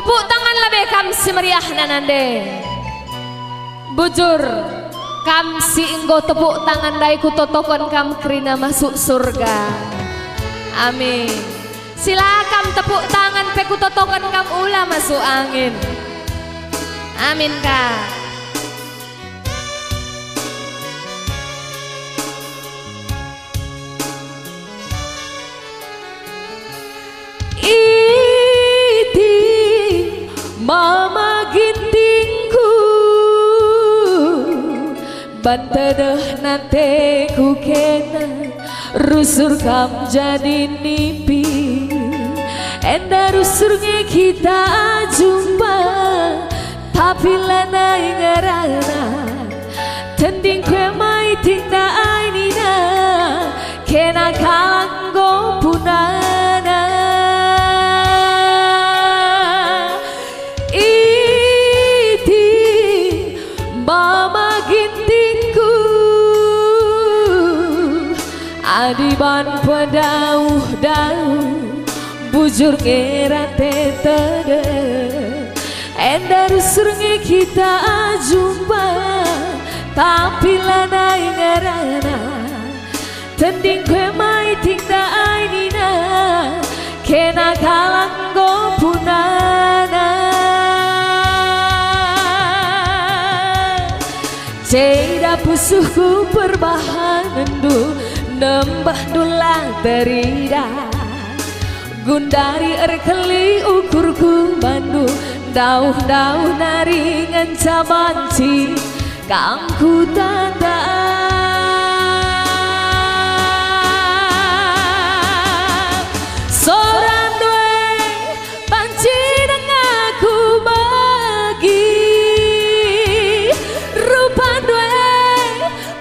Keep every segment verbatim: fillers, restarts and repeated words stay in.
Tepuk tangan labe kam si meriahna nande. Bujur, kam si enggo tepuk tangan ndai kutotoken kam kerina masuk surga. Amin. Si la kam tepuk tangan pe kutotoken kam ula masuk angin. Amin ka. Iting mama gintingku, ban tedeh nateku kena, rusur kam jadi nipi. Enda rusur nge kita jumpa, tapi lanai ngerana. Tending kue mai tingda ai nina, kena kalak enggo punana. Iting mama gintingku, adi ban pedauh-dauh, bujur nge rate tedeh. Enda rusur nge kita jumpa, tapi lanai ngerana. Tending kue mai tingda ai nina, kena kalak enggo punana. Ceda pusuhku perbahanenndu, nembahndulah teridah. Gundari erkeli ukurku bandu, dauh-dauh nari ngenca banci kam kutata. Sorandu e banci denga kubegi, rupandu e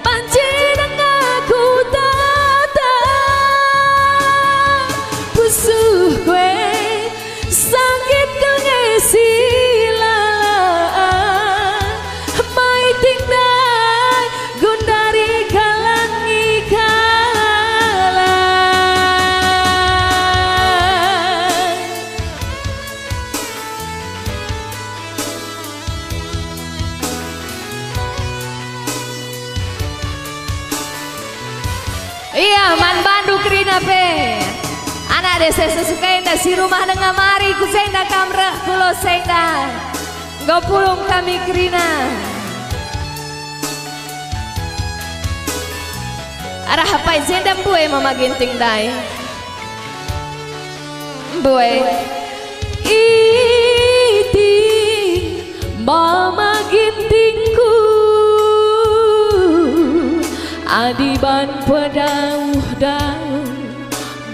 banci denga kutata. Pusuhku e sakit kal nge si lalap, mai tingda ai gundari kalangi kalak. Ia man bandu kerina pe. Anak desa sesuka enda si rumah denga mari ku senda kam reh ku losenda. Enggo pulung kami kerina. Arah apai senda mbue mama ginting ndai. Mbue. Iting mama gintingku, adi ban pedauh-dauh,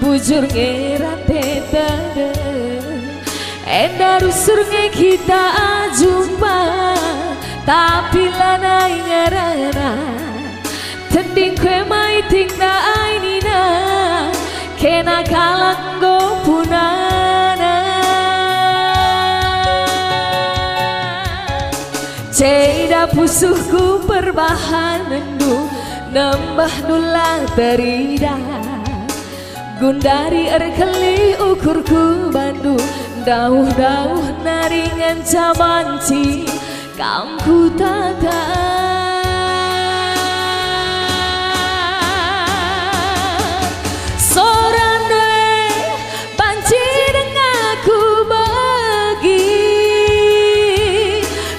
bujur nge rate tedeh. Enda rusur nge kita jumpa, tapi lanai ngerana. Tending kue mai tingda ai nina, kena kalak enggo punana. Ceda pusuhku perbahanenndu, nembahndulah teridah. Gundari erkeli ukurku bandu, dauh-dauh nari ngenca banci kam kutata. Sorandu e banci denga kubegi,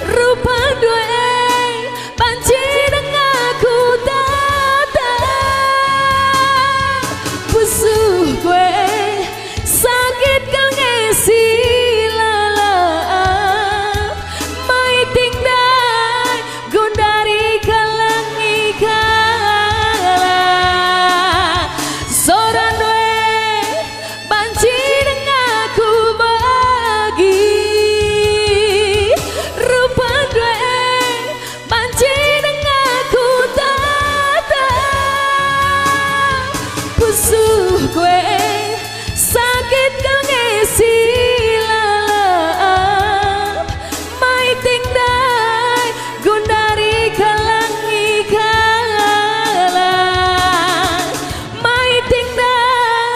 rupandu e banci denga kutata. Pusuhku e sakit kal nge si lalap, mai tingda ai gundari kalangi kalak. Sorandu e banci denga kubegi, rupandu e banci denga kutata. Pusuhku e sakit kal nge si lalap, mai tingda ai gundari kalangi kalak, mai tingda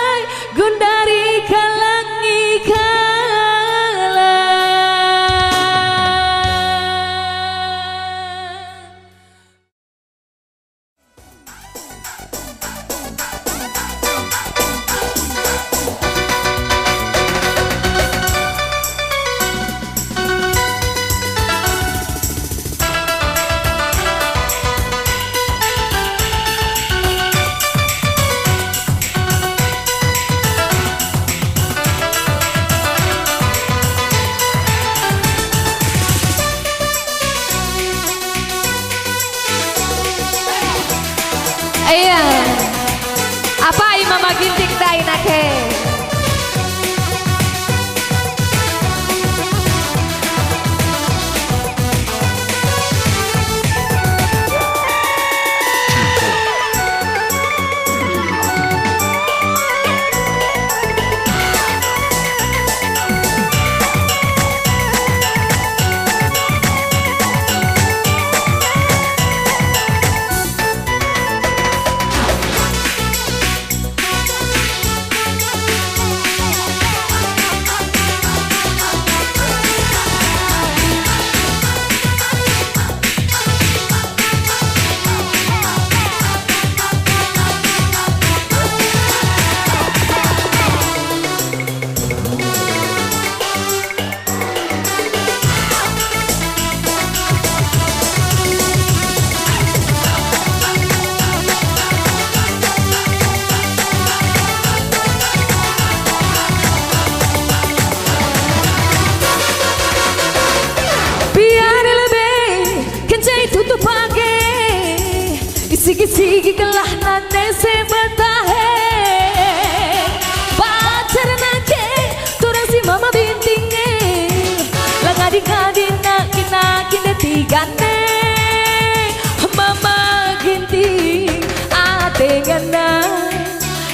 ai gundari kalangi kalak.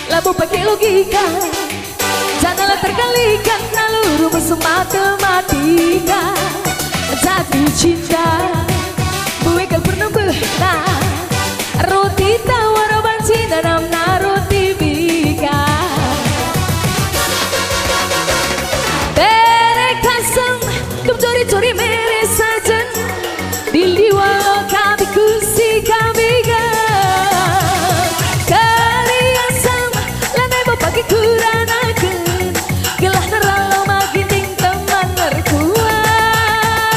Labo pake logika, janganlah terkalihkan, lalu rumus matematika. Jatuh cinta, bue kal pernah beh, nah, roti tawar banci nanamna roti bika. Tere kasem, kum cori-cori mere sajen. Dili walau kami kusi kami ga. Kari asam, lanai mau pake kuranaken. Gelah neralo Mama Ginting teman mertuan.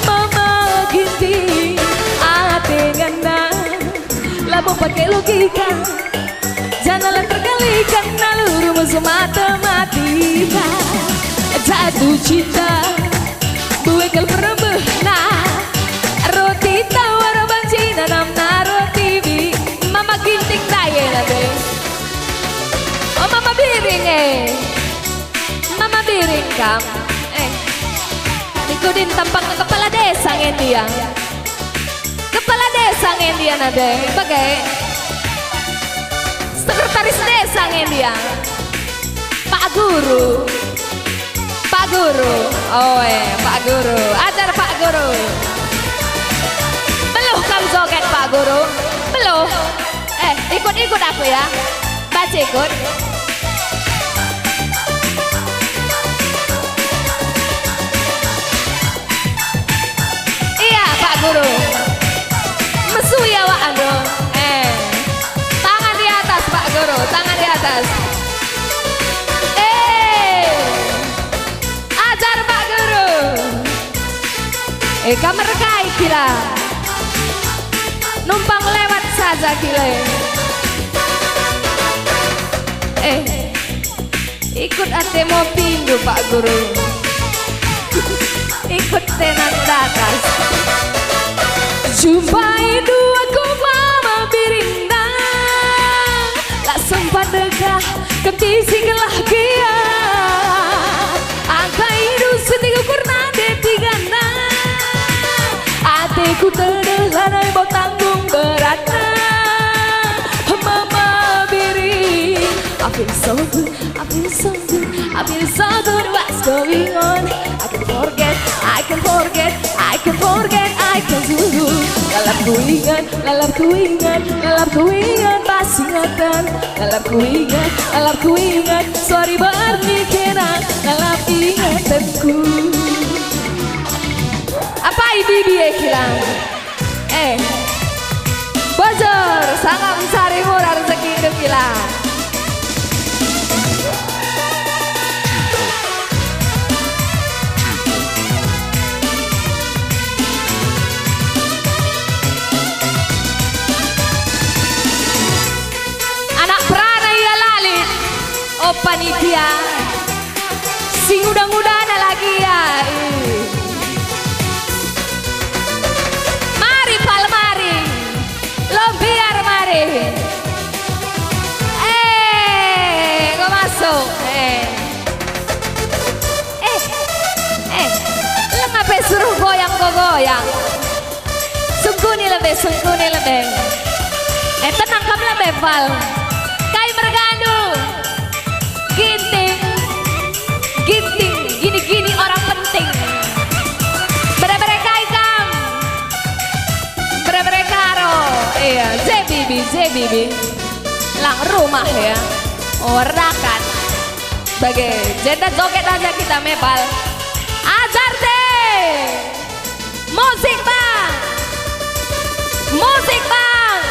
Mama Ginting, ate ngena. Labo pake logika. Janganlah terkalihkan, lalu rumus matematika. Jatuh cinta, bue kal pernah beh, nah. Roti tawar banci nanamna roti bi-, Mama Ginting ndai e nanti. Oh, Mama Biring e. Mama Biring kam. Eh. Ikut din tampang kepala desa nge ndia. Kepala desa nge ndia nade, bage. Sekretaris desa nge ndia. Pak Guru. Pak Guru. Oe, Pak Guru. Ajar Pak Guru. Beluh kam joget, Pak Guru. Beluh. Eh, ikut-ikut aku ya. Baca ikut. Iya, Pak Guru. Mesui awak, aduh. Eh. Tangan di atas, Pak Guru. Tangan di atas. Eh. Ajar, Pak Guru. Eh, kam merkai kila. Numpang lewat saja kila. Eh. Ikut ate mopindu, Pak Guru. Ikut tenan datas. Jumpai dua ku Mama Biring ndai. La sempat dekah kenti si gelah gia. Angka idu setiga ukur nande tiga ndai. Ateku tedeh lanai bo tanggung beratna. Mama Biring. I feel so good. I feel so good, I feel so good, what's going on? I can forget, I can forget, I can forget, I can do. Lalap ku inget, lalap ku inget, lalap ku inget, pas ingeten. Lalap ku inget, lalap ku inget, sorry berni kena. Lalap ingetenku. Apai bibi e kilang? Eh, bujur, sangap ncari mura rezeki hidup kila. Anak perana ia lalap, oh panitia. Si nguda-ngudana lagi ya. Ih. Mari, Pal, mari. Lo mbiar, mari. Eh, enggo masuk. Eh. Eh. Eh. Langa pe suruh goyang, go goyang. Sungkuni lebe, sungkuni lebe. Eh, tenang kam lebe, Pal. Kai mergandu. Ginting. Ginting. Gini-gini orang penting. Bere-bere kai kam. Bere-bere karo. Iya, J B B, J B B. Lang rumah ya. Orakan. Bage, jenda joget aja kita me, Pal. Ajar deh. Musik, Bang! Musik, Bang!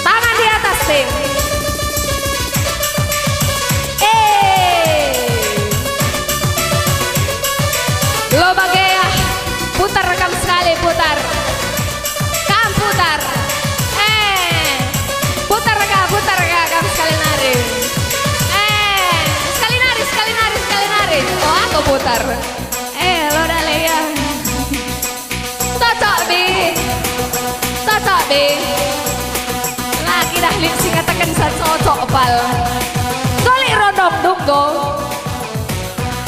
Tangan di atas, tim. Eh. Lo bage ya. Putar kam sekali, putar. Kam putar. Eh. Putar ka, putar ka, kam sekali nari. Eh. Sekali nari, sekali nari, sekali nari. Oh, aku putar. Eh, lo dale ya. Cocok, Bi. Cocok, Bi. Lagi dah lit si ngataken sa cocok, Pal. Golik rondong dunggo.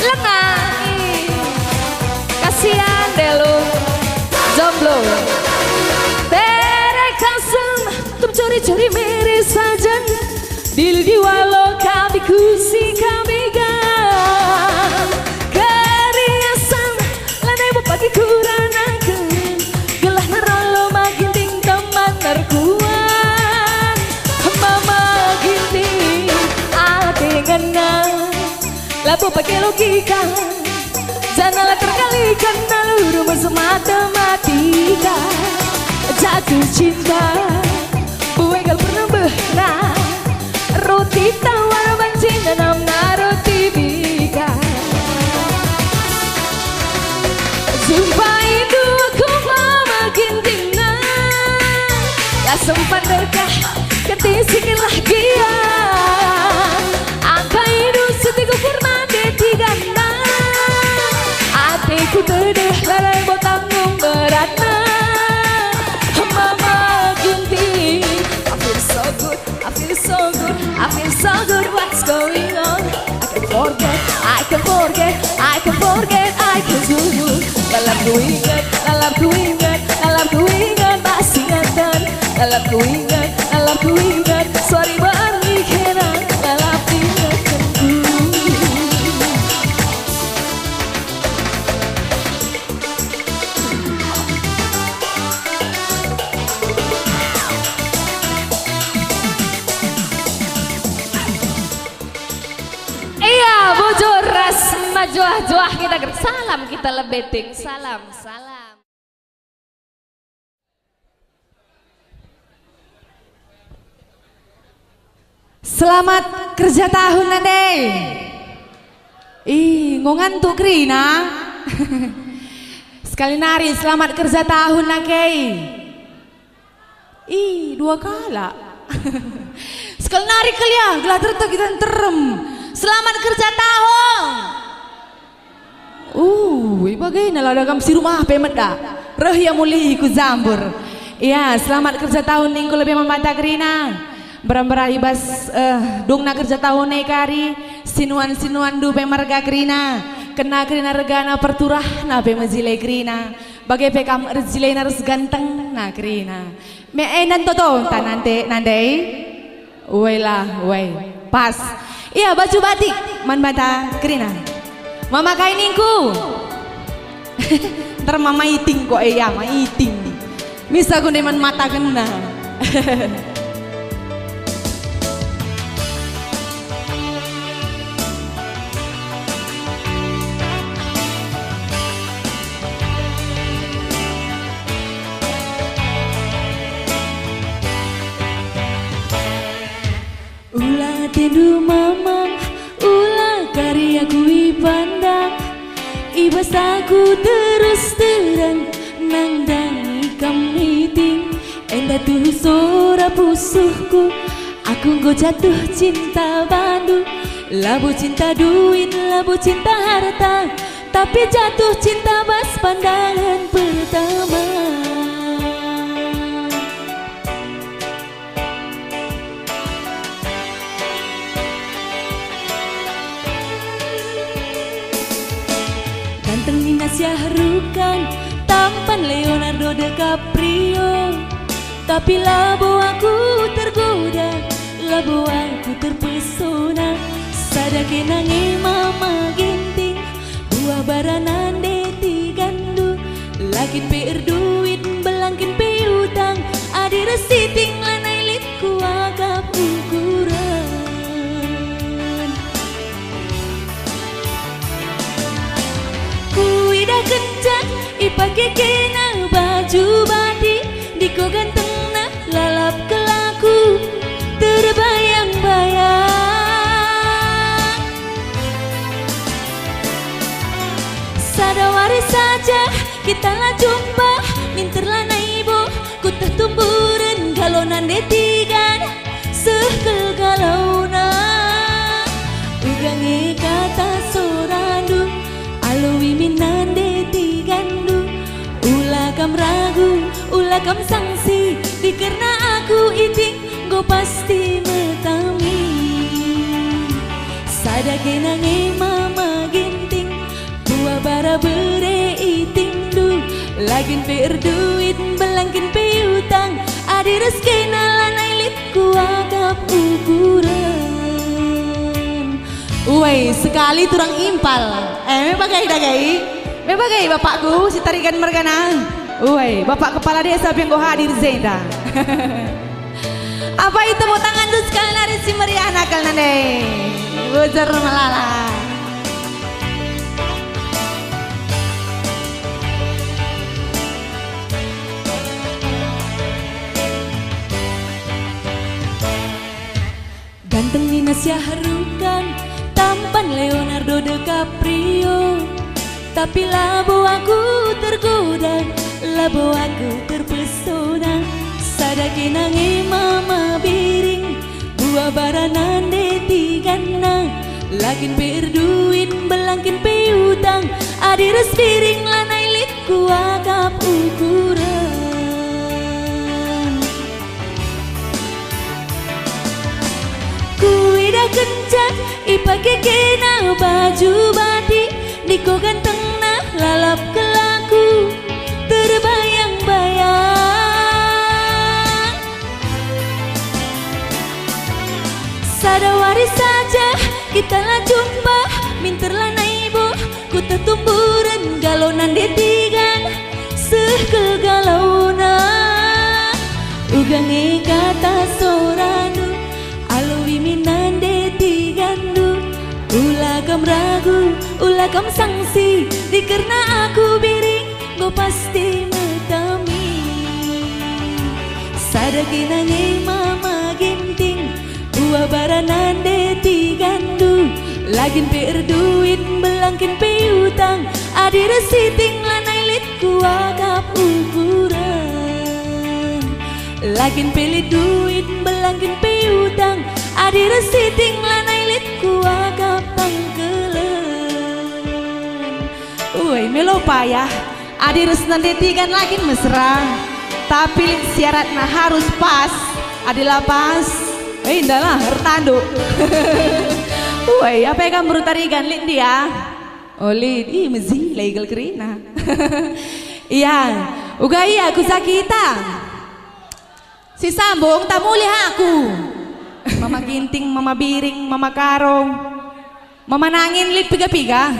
Lengah. Ih. Kasian deh lu. Jomblo Tere kasem, tum curi-curi mere sajen. Dil diwalo kami kusi kami ga. Keriasan, lanai mu pagi kuranaken. Gelah neralo maginding teman terkuat. Mama ginding, ate ngena. Labo pake logika, janganlah terkalihkan nalur rumus matematika. Jatuh cinta, buat kal pernah behna. Roti tawar banci nanamna roti bika. Jumpai dua ku mama gintingna. La sempat derkah, kentisik lah gia. Angkai dusu tiga purna deti ganda. Ateku tedeh lalai bo tanggung beratna. Mama Ginting, I feel so good, I feel so good, I feel so good, what's going on? I can forget, I can forget, I can forget, I can do. Lalap ku inget, lalap ku inget, lalap ku inget, masih ingetan. Lalap ku inget, lalap ku inget, sorry bani kena, lalap ingetkenku. Iya, bujur ras majuah-juah kita ger-, salam kita lebeting, salam, salam. Selamat kerja tahun, Nande. Ih, enggo ngantuk kerina. Sekali nari, selamat kerja tahun, Nakei. Ih, dua kalak. Sekali nari kal ya, gelah tertek kita nterem. Selamat kerja tahun. Uh, i bagena la dagam si rumah pe meda. Reh ia mulih ku Jambur. Iya, selamat kerja tahun ningku lebe man banta kerina. Mbera-mbera i bas, eh, dungna kerja tahun e kari, sinuan-sinuanndu pe merga kerina. Kena kerina regana perturahna pe mejile kerina. Bage pe kam erjilena ras gantengna kerina. Me enda ntotonta nande, Nandei? Uelah, ue. Pas. Ia, baju batik man banta kerina. Mama kai ningku? Ntar mama iting kok, eh, ya, ma iting. Misa ku ndeman mata kena. Ula atendu mamang, ula kari aku ipandang. I bas aku terus terang, nandangi kam niting. Enda tuhu sora pusuhku, aku enggo jatuh cinta bandu. Labo cinta duit, labo cinta harta, tapi jatuh cinta bas pandangan pertama. Ganteng nina Shah Rukh Khan, tampan Leonardo DiCaprio. Tapi labo aku tergoda, labo aku terpesona. Sada kena nge mama ginting, buah bara nande tigandu. La kin pe erduit, belang kin pe utang, adi resiting lanai lit kuakap ukuran. Kuidah kenca ipake kena baju batik, diko gantengna lalap kelaku terbayang-bayang. Sada wari saja kita la jumpa, minter lanai bo, kuteh tumburen galo nande tigan, seh kal galauna. Uga nge kata sorandu, aloi min nande tigandu. Ula kam ragu, ula kam sangsi, dikerna aku iting, enggo pasti metami. Sada kena nge mama ginting, buah bara bere itingndu. La kin pe erduit, mbelang kin pe utang, adi rezekina lanai lit kuakap ukuren. Uai, sekali turang impal. Eh, me bagai dagai? Me bagai bapakku, si Tarigan mergana. Uai, Bapak Kepala Desa pe enggo hadir i jenda. Apai tepuk tangan tuh sekali lari si meriah nakal nande. Bujur melala. Ganteng nina Shah Rukh Khan, tampan Leonardo DiCaprio. Tapi labo aku tergoda, labo aku terpesona. Sada kena nge mama biring, buah bara nande tiganna. La kin pe erduit, mbelang kin pe utang, adi ras biring lanai lit kuakap ukuren. Kuidah kenca ipake kena baju batik, niko gantengna lalap kelaku terbayang-bayang. Sada wari saja kita la jumpa, minter lanai boh kuta tumburen galo nande tigan. Seh kal galona, uga nge kata sorandu, alowi min nande tiganndu. Ula kam ragu, ula kam sangsi, dikerna aku biring, enggo pasti metami. Sada kena nge mama Ginting, buah bara nande tiganndu. La kin pe erduit, mbelang kin pe utang, adi ras siting lanai lit kuakap ukuren. La kin pe lit duit, mbelang kin pe utang, adi ras siting lanai lit kuakap tangkelen. Uai, melo payah. Adi ras nande tigan la kin mesra, tapi lit syaratna harus pas. Adi la pas, eh, ndalah ertanduk. Uai, apai kam beru Tarigan, lit ndia? Oh, lit. Ih, mezi, legal kerina. Iya, uga ia ku sakita. Si sambung, ta mulih aku. Mama Ginting, Mama Biring, Mama Karung. Mama Nangin lit piga-piga.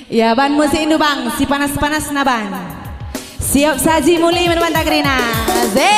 Ya, ban musik ndu bang, si panas-panasna ban. Siap saji mulih man banta kerina. Ze.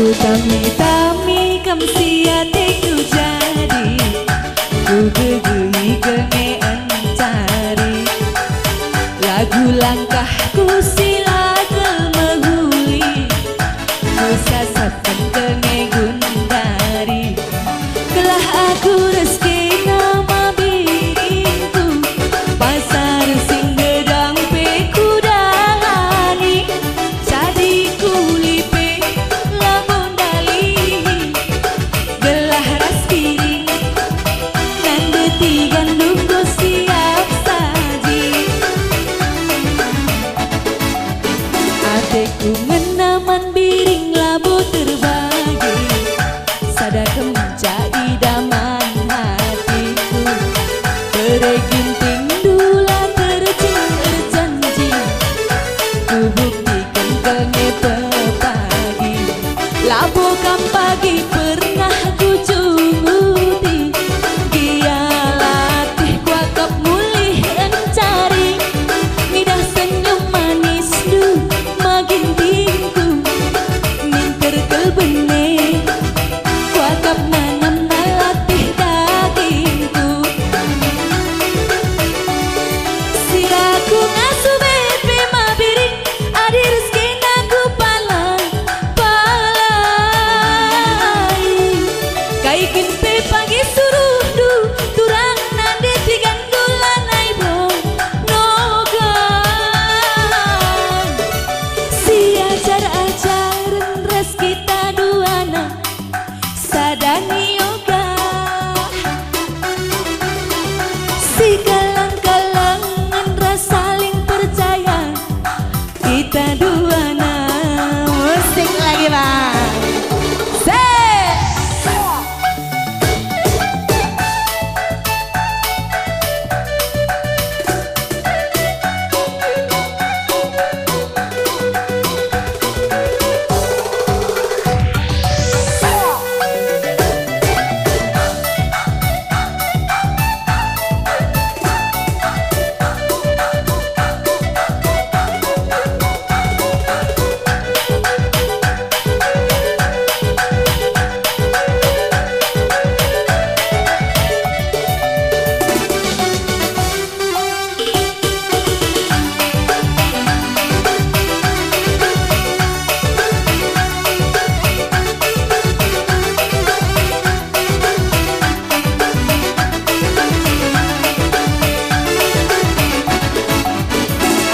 Kutami-tami kam si ateku jadi, kugegehi kene encari. Lagu langkahku si la kal mehuli, kusasapken kene gundari. Gelah aku ras kena mabiringku, pasar Singgedang pe kudalani, jadi kuli pe labo ndalihi. Gelah ras biring, nande tigan enggo siap saji. Ateku ngena man biring labo terbagi, sada kenca idaman hatiku. Bere Ginting ndula ter Pagi pernah kujunguti, gia latih kuakap mulih encari. Ngidah senyum manisndu, magin tingku, minter kelbene, kuakap nanamna latih dagingku. Siraku ngasup pe mabiring, adi rezekina ku pala-palai. Kai kin pe pagi suruhndu, turang nande tigandu lanai bo nogan. Siajar-ajaren ras kita duana, sada nioga. Sikalang-kalangen ras saling percaya, kita duana. Musik lagi, Bang. Sik.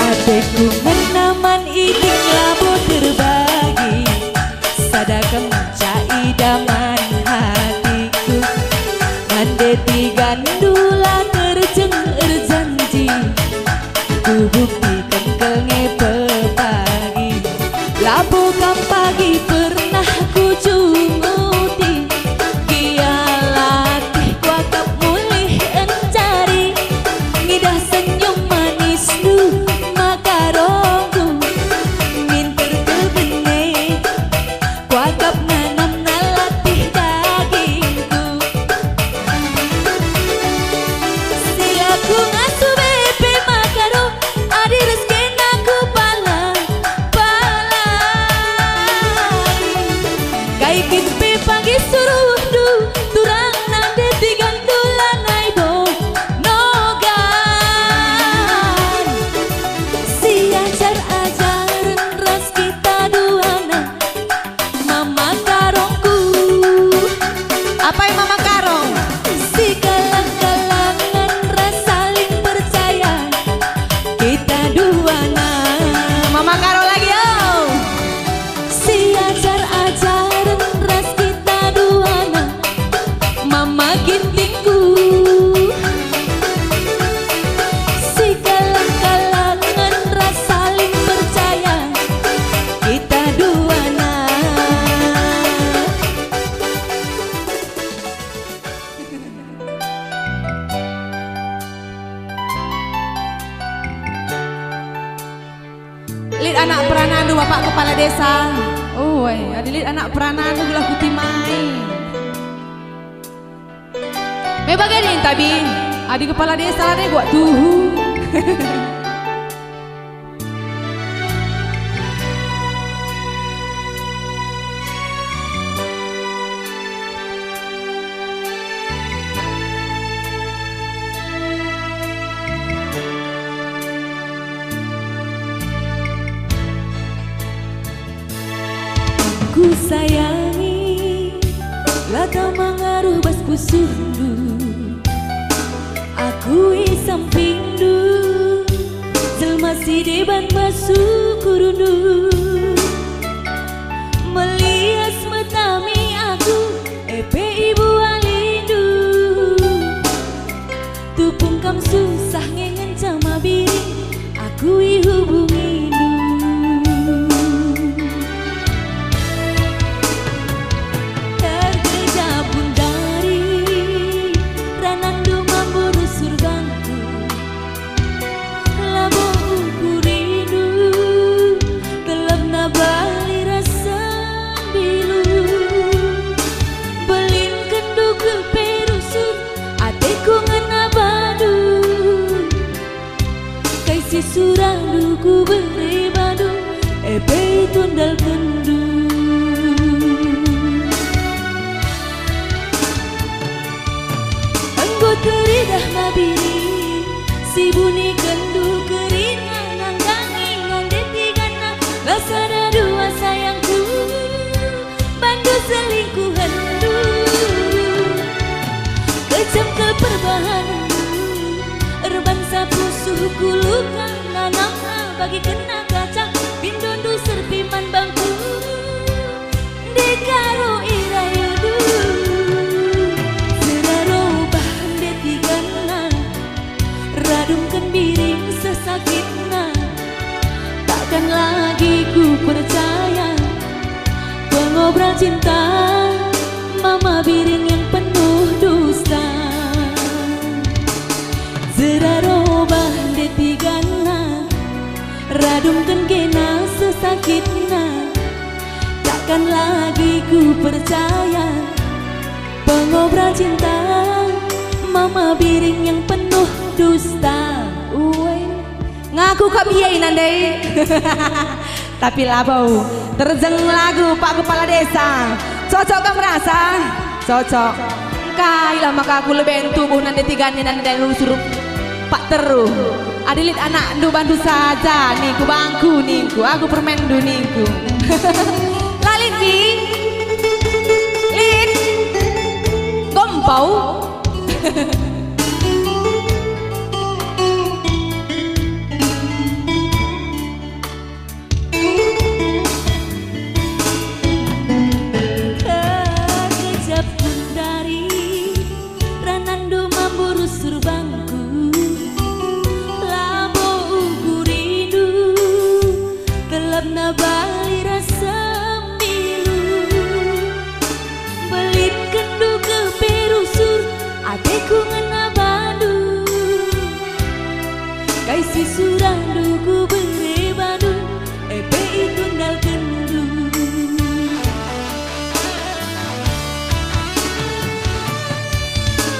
Ateku ngena man itik labo terbagi, sada kenca idaman hatiku. Nande tigandu la terjeng erjanji, kubuktiken kal nge pepagi. Labo kam pagi pernah kujunguti, gia latih kuakap mulih encari. Ngidah senyum manisndu, makarongku, minter kelbene, kuakap nanamna latih dagingku. Siraku ngasup pe makarong, adi rezekina ku pala-palai. Kai kin pe pagi suruhndu, turang nande tigandu lanai bo nogan. Siajar-ajaren ras kita duana, Mama Karongku. Apai Mama Karong? Sikalang-kalangen ras saling percaya, kita duana. Mama Karong lagi, yo. Siajar-ajaren ras kita duana, Mama Gintingku. Sikalang-kalangen ras saling percaya, kita duana. Lit anak peranandu, Bapak Kepala Desa. Oi, adi lit anak peranandu gelah kutimai. Me bage nin tabi, adi kepala desa ne buat tuhu. Kusayangi, la kam mangaruh bas pusuhndu. Aku i sampingndu, jelma si deban bas ukurnndu. Melias metami aku, e pe ibualindu. Tupung kam susah nge ngenca mabi, aku ihubungindu. Tergeja pun dari ranandu mamburu surgangku. Labo ukurindu, Ibunikenndu kerina nandangi nande tigana, la sada dua sayangku, bandu selingkuhenndu. Kejam kal perbahanenndu, erbansa pusuhku luka, nanamna bagi kena kaca, pindondu serpi man bangku. Ndekaro irayundu, seraroba ndetigana, radungken biring sesakitna. Takkan lagi ku percaya pengobral cinta, mama biring yang penuh dusta. Seraroba ndetigana, radungken kena sesakitna. Takkan lagi ku percaya pengobral cinta, mama biring yang penuh dusta. Uwe. Ngaku kap ia ina ndai. Tapi labo. Terjeng lagu Pak Kepala Desa. Cocok kam rasa? Cocok. Engkailah maka aku leben tubuh nande tigani nande dain rusur Pak Teru. Adi lit anakndu bandu saja ningku bangku ningku, aku permenndu ningku. Lalit ki? Lit? Gompau? Kejap gundari, ranandu mamburus surbangku. Labo ugurindu, telapna bali ras sembilu. Mbelitkenndu kepe rusur, ateku ngena bandu. Kai si surandu kubere bandu, e pe itundalkenndu.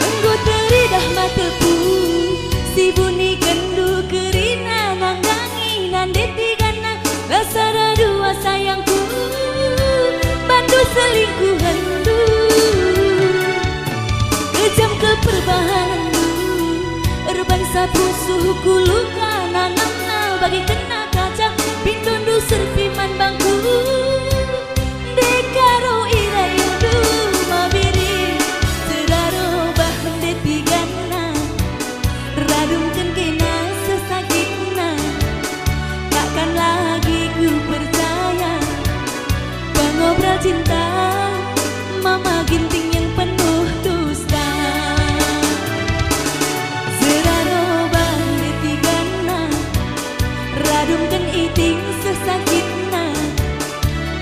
Enggo teridah mateku, si bunikenndu kerina nandangi nande tigana, la sada dua sayangku, bandu selingkuhenndu. Kejam kal perbahanenndu, erbansa pusuhku luka, nanamna bagi kena kaca, pindondu serpi man bangku. Ndekaro irayundu mabiri, seraroba ndetigana, radungken kena sesakitna. Takkan lagi ku percaya pengobral cinta, mama ginting yang penuh dusta. Seraroba ndetigana, radungken iting sesakitna.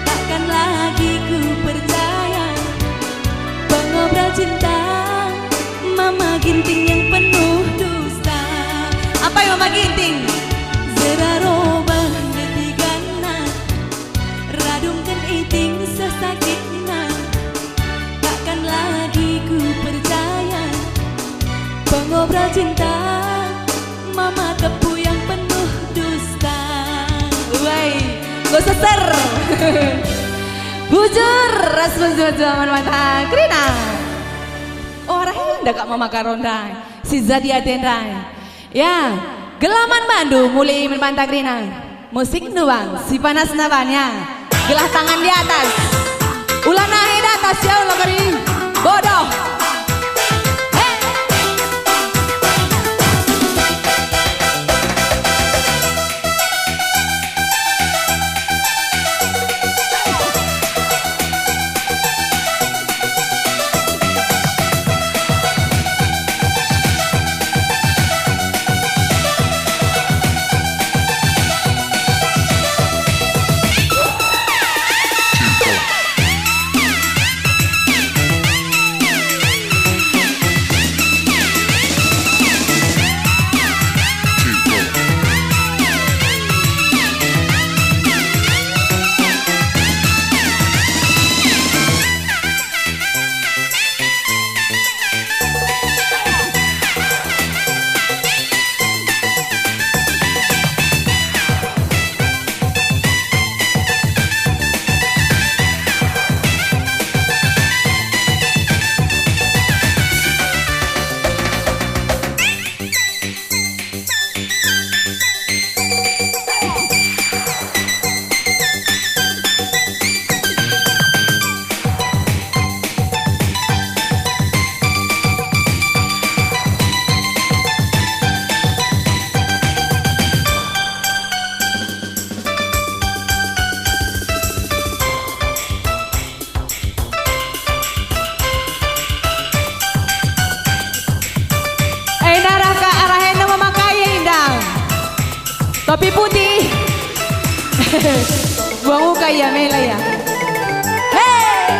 Takkan lagi ku percaya pengobral cinta, mama ginting yang penuh dusta. Apai mama ginting? Seraroba ndetigana, radungken iting sesakitna. Takkan lagi ku percaya pengobral cinta, mama tepu yang penuh dusta. Wai, enggo seser. Bujur ras bujur jaman mata kerina. Oh, arah enda kak mama karo ndai, si jadi ate ndai. Ya, gelaman bandu muli man banta kerina. Musik nuang, si panas nabannya. Gelah tangan di atas. Ulah nahe di atas ya Allah kari. Bodoh. He. Buang uga ia, mela ia. Hei!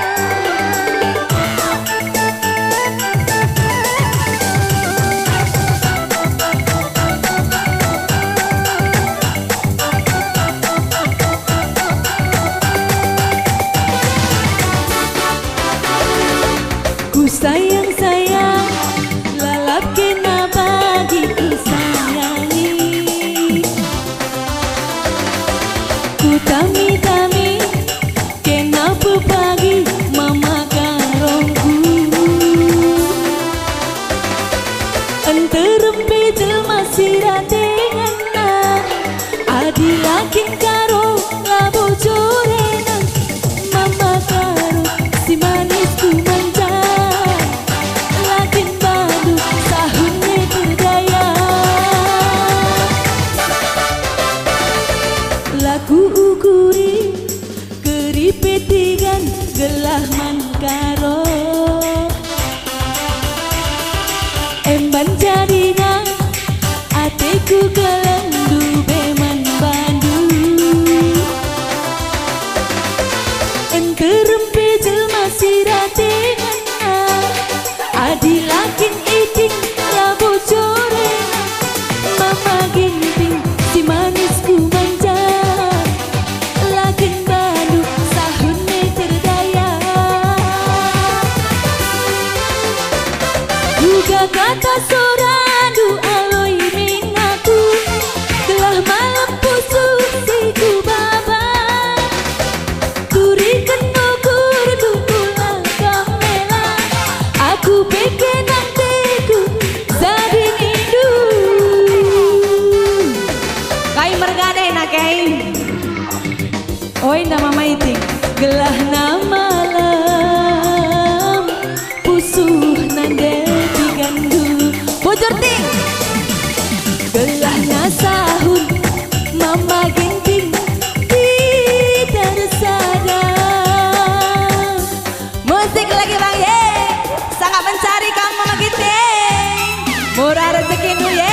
Ku sayang-sayang, lalap kena bagi ku sayangi. Ku tami-tami, kena pepagi mama karongku. Nterem pe jelma si rate ngena, adi la kin karo labo jorena. Mama karo si manis ku manja, la kin bandu sahun meter daya. La ku ukuri keripet tigan gelah man karo. Emban jadina ateku keleng ndube man bandu. Nterem pe jelma si rate ngena, adi la kin iting labo jorena. Mama Ginting si manis ku manja, la kin bandu sahun meter daya. Uga kata sorandu aloi min aku, gelah malem pusuh si kubaba. Turiken ukurku, kula kam mela, aku pe kena ateku jadi nindu. Kai mergana nake? Oi, nama maiting. Gelahna malem, pusuh nande tiganndu. Bujur ting. Gelahna sahun, Mama Ginting, kita ersada. Musik lagi, Bang, ye. Sangat mencari kamu, Mama Ginting. Murah rezekindu, ye.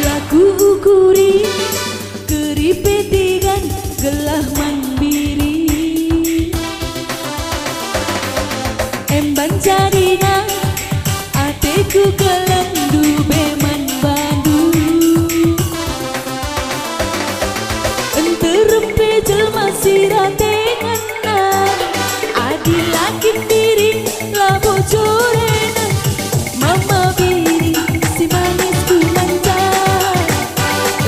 La kuukuri keripet tigan gelah man biri. Emban jadina ateku keleng ndube man bandu. Nterem pe jelma si rate ngena, adi la kin biring labo jorena. Mama biring si manis ku manja,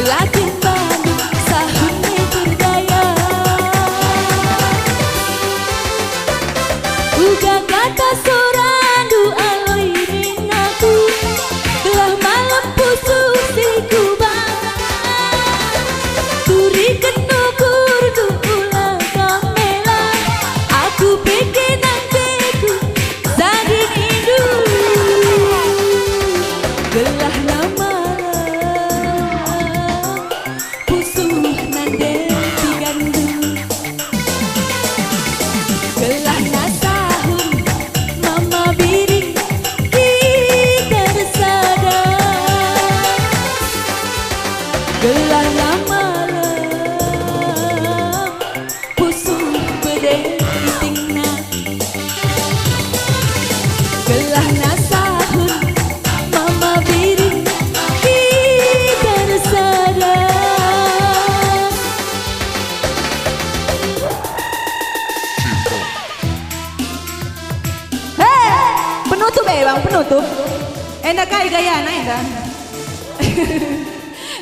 la kin bandu sahun meter daya. Uga kata sora Tuh, eh, Bang, penutup. Enda kai gayana enda?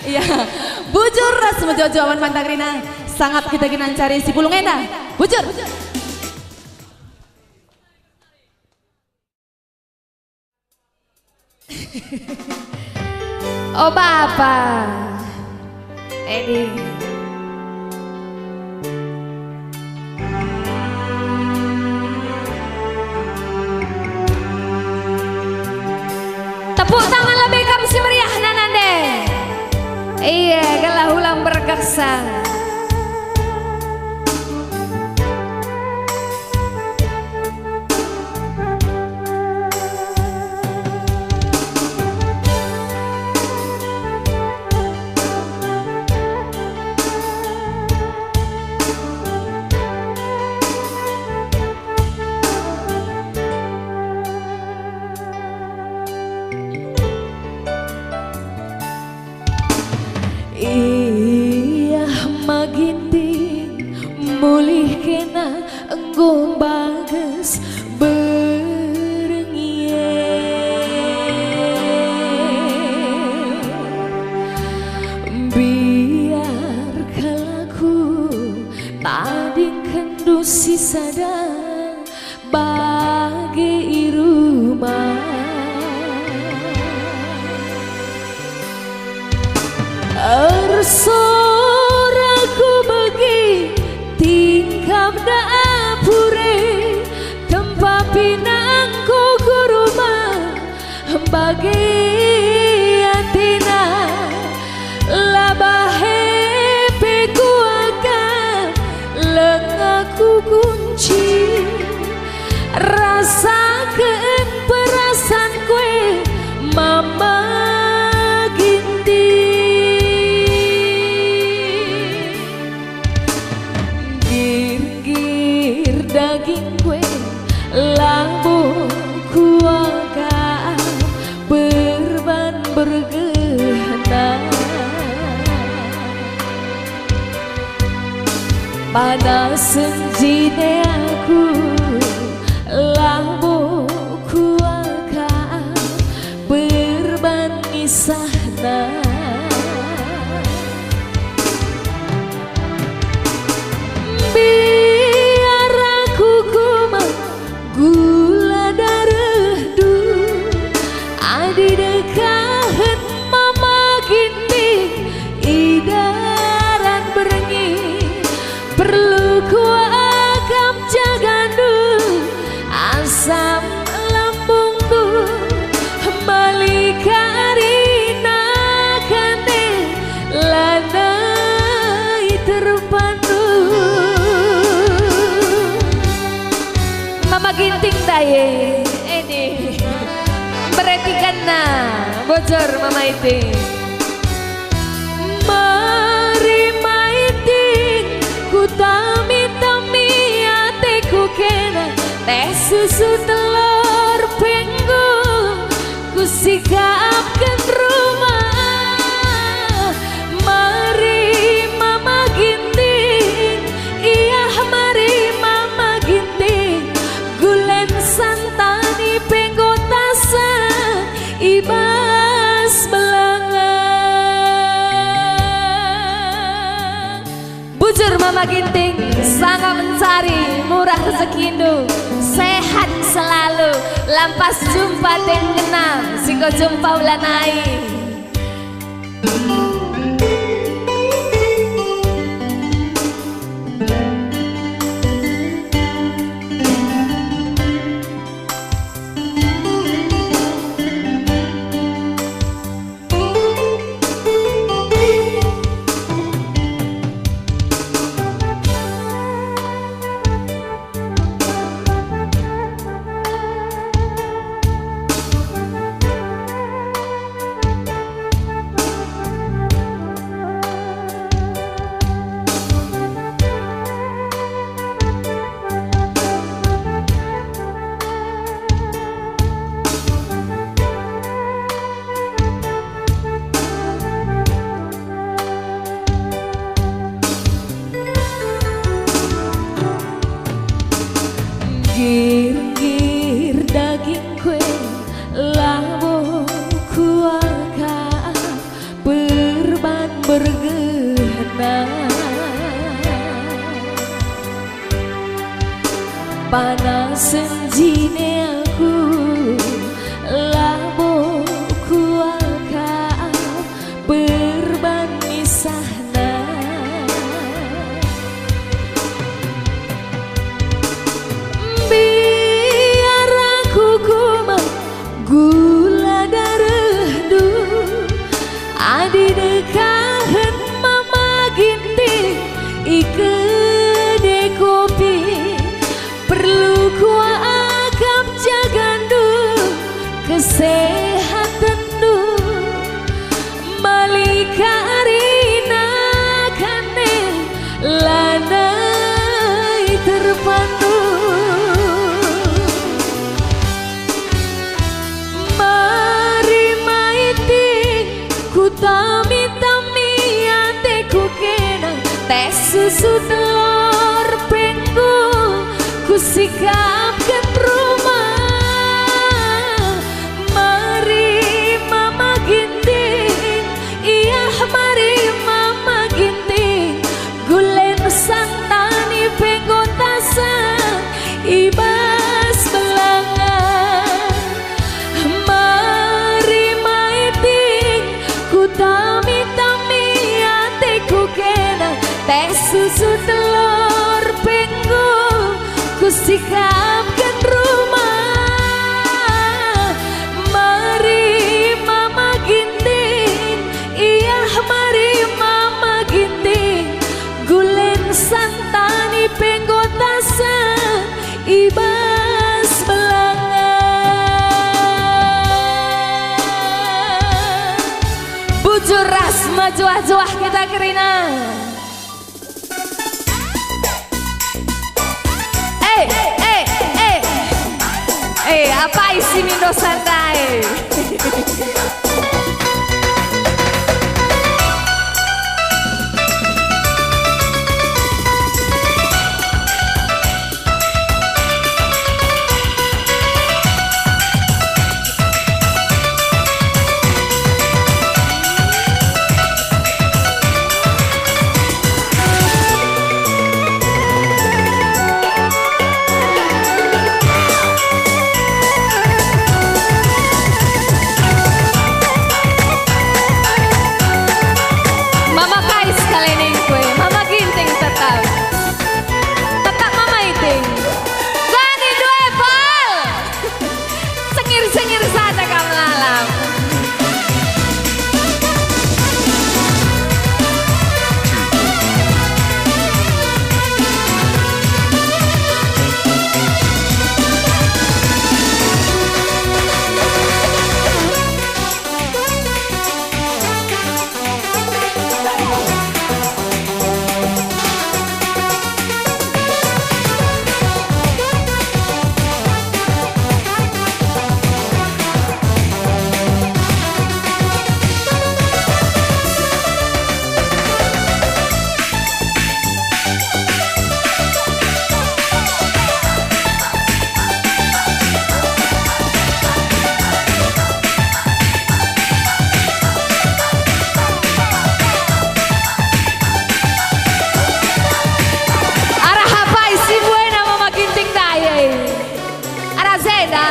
Iya, bujur ras mejojo awan mantang kerina. Sangap kita genca ncari si pulung enda. Bujur. Oh, Bapa. Edi. Tepuk tangan lebe kam si meriah nande. Iya, gelah ulang berkeksa. Iah ma Ginting mulih kena enggo mbages berngi e. Mbiar kal aku tadingkenndu sisada bage i rumah. Ersoraku begi tingkap dapur e, tempa pinangku ku rumah. Bage atena, la bahe pe kuakap, lenga kukunci. Rasaken perasanku e, Mama Ginting. Girgir dagingku e, labo kuakap perban bergehna. Panas senjine aku, labo kuakap perban ngisahna. Mbiar aku kumat gula darehndu, adi dekahen Mama Ginting i daran berngi. Perlu kuakap jagandu, asam lambungndu, mali karina kande lanai terpadu. Mama Ginting ndai, edi. Perhatikanna, bujur Mama Ginting. Mari Mama Ginting, kutami-tami ateku kena, teh susu telor pe enggo kusikapken rumah. Mari Mama Ginting, iah mari Mama Ginting, gulen santan pe enggo tasa i bas belanga. Bujur Mama Ginting, sanga mencari murah rezekindu, sehat selalu, lampas jumpa ten genam, si enggo jumpa ulanai. Gir-gir dagingku e, Panas senjine aku, labo kuakap berban misahna. Mbiar aku kumat gula darehndu, adi dekahen Mama Ginting i kede kopi, perlu kuakap jagandu, kesehatenndu. Malikarina kane lanai terpadu. Mari maiting, kutami-tami ateku kena, teh susu telor pe enggo kusikapken rumah. Mari Mama Ginting, iah mari Mama Ginting, gulen santani pe enggo tasah i bas belangan. Mari maiting, kutami-tami ateku kena, teh susu telor pe enggo kusikapken rumah. Mari Mama Ginting, iah mari Mama Ginting, gulen santani pe enggo tasah i bas belangan. Bujur ras mejuah-juah kita kerina. Eh, eh, eh. Eh, apai si mindo sandai? Mama Kais kale ningku e, Mama Ginting tetap. Tetap Mama Iting. Gani due pal. Sengir-sengir sada kam lalap. Arah apai si buena Mama Ginting ndai e? Arah enda.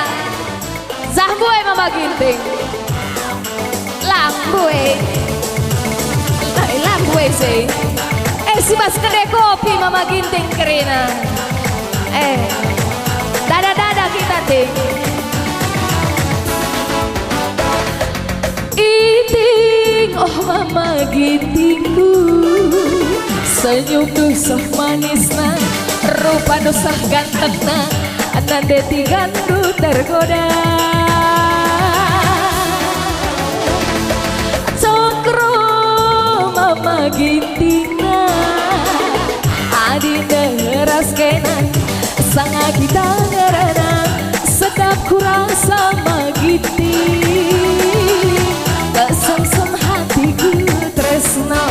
Jah mbue Mama Ginting. Lam mbue. Eh, lam mbue si. Eh, si bas kede kopi Mama Ginting kerina. Eh, dada-dada kita, Ting. Iting, oh Mama Gintingku, senyumndu seh manisna, rupandu seh gantengna, nandeti gandu tergoda. Cokro Mama Gintingna, adi ndeher ras kena, sanga kita ngerana, sedap kurasa Mama Ginting, kesengsem hatiku tresna.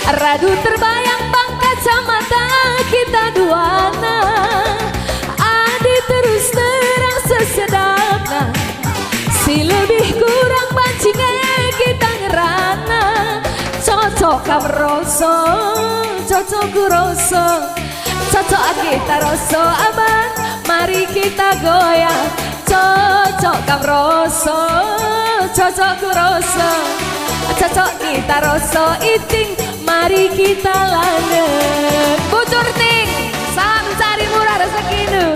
Radu terbayang bang kacamata kita duana, adi terus terang sesedapna, si lebih kurang banci nge kita ngerana. Cocok kam rasa, cocok ku rasa, cocok kita rasa abang, mari kita goyang. Cocok kam rasa, cocok ku rasa, cocok kita rasa iting, mari kita landek. Bujur ting, salam cari murah rezekindu.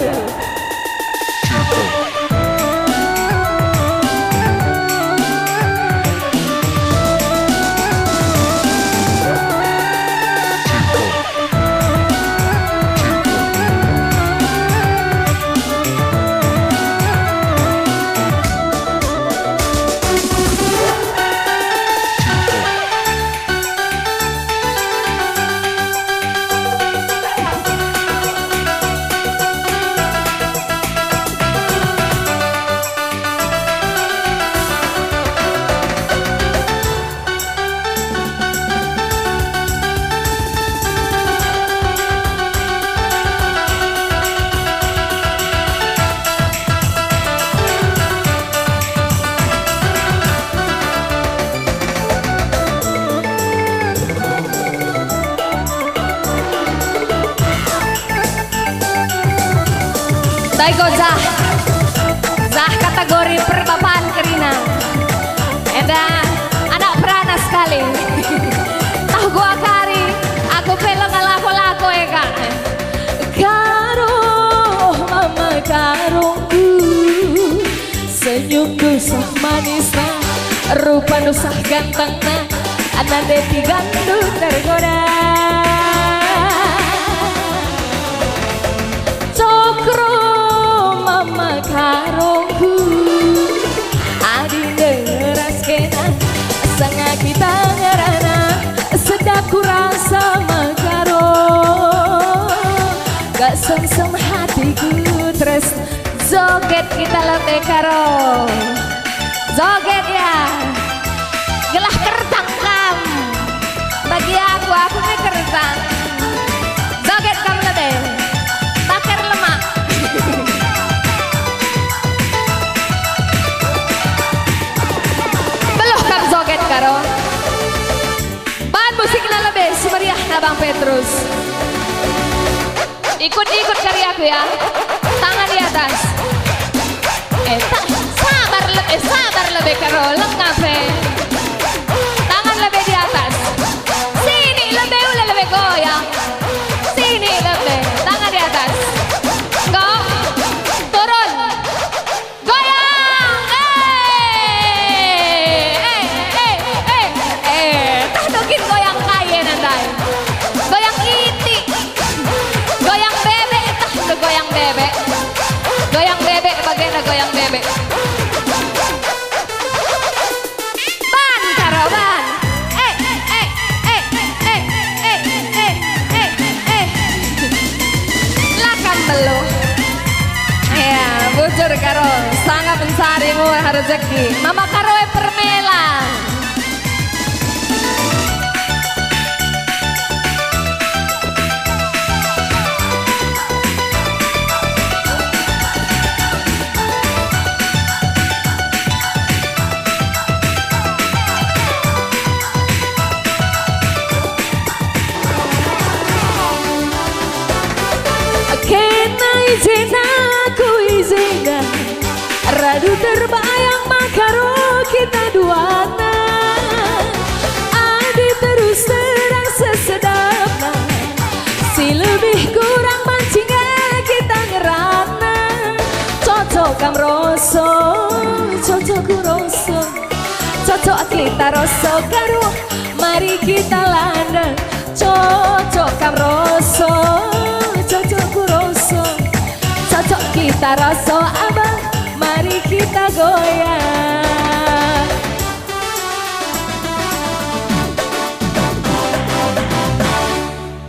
Dai ko jah, jah kategori perbapan kerina. Enda anak perana sekali. Tah gua kari, aku pe langa lako-lako e kak. Karo mama karongku, senyumndu sah manisna, rupandu sah gantengna, nande tigandu tergoda. Cokro mama karongku, adi nderas kena, sanga kita ngerana, sedap kurasa mekaro. Gak sengsem hatiku terus joget kita lebe karo. Joget ya. Gelah kertang kam. Bagi aku, aku me kertang. Joget kam lebe. Taker lemak. Beluh kam joget karo. Ban musikna lebe si meriahna Bang Petrus. Ikut-ikut kari aku ya. Tangan di atas. Eh, ta-, sabar lebe, sabar lebe karo, lengkap e. Tangan lebe di atas. Sini lebe, ula lebe goyang. Sini lebe, tangan di atas. Go. Turun. Goyang! Eh! Eh, eh, eh, eh. Tah do kin goyang kai e ndai. Goyang itik. Goyang bebek, tah do goyang bebek. Goyang bebek, bagenda goyang bebek. Ban, karo ban. Eh, eh, eh, eh. La kam beluh. Ya, bujur karo, sanga mencari murah rezeki. Mama karo e permela. Kena i jenda, ku i jenda, radu terbayang maka ro kita duana. Adi terus terang sesedapna, si lebih kurang banci nge kita ngerana. Cocok kam rasa, cocok ku rasa, cocok kita rasa karo, mari kita landek. Cocok kam rasa, cocok ku rasa, cocok kita rasa abang, mari kita goyang.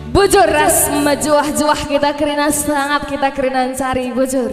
Bujur ras mejuah-juah kita kerina, sangap kita kerina ncari, bujur.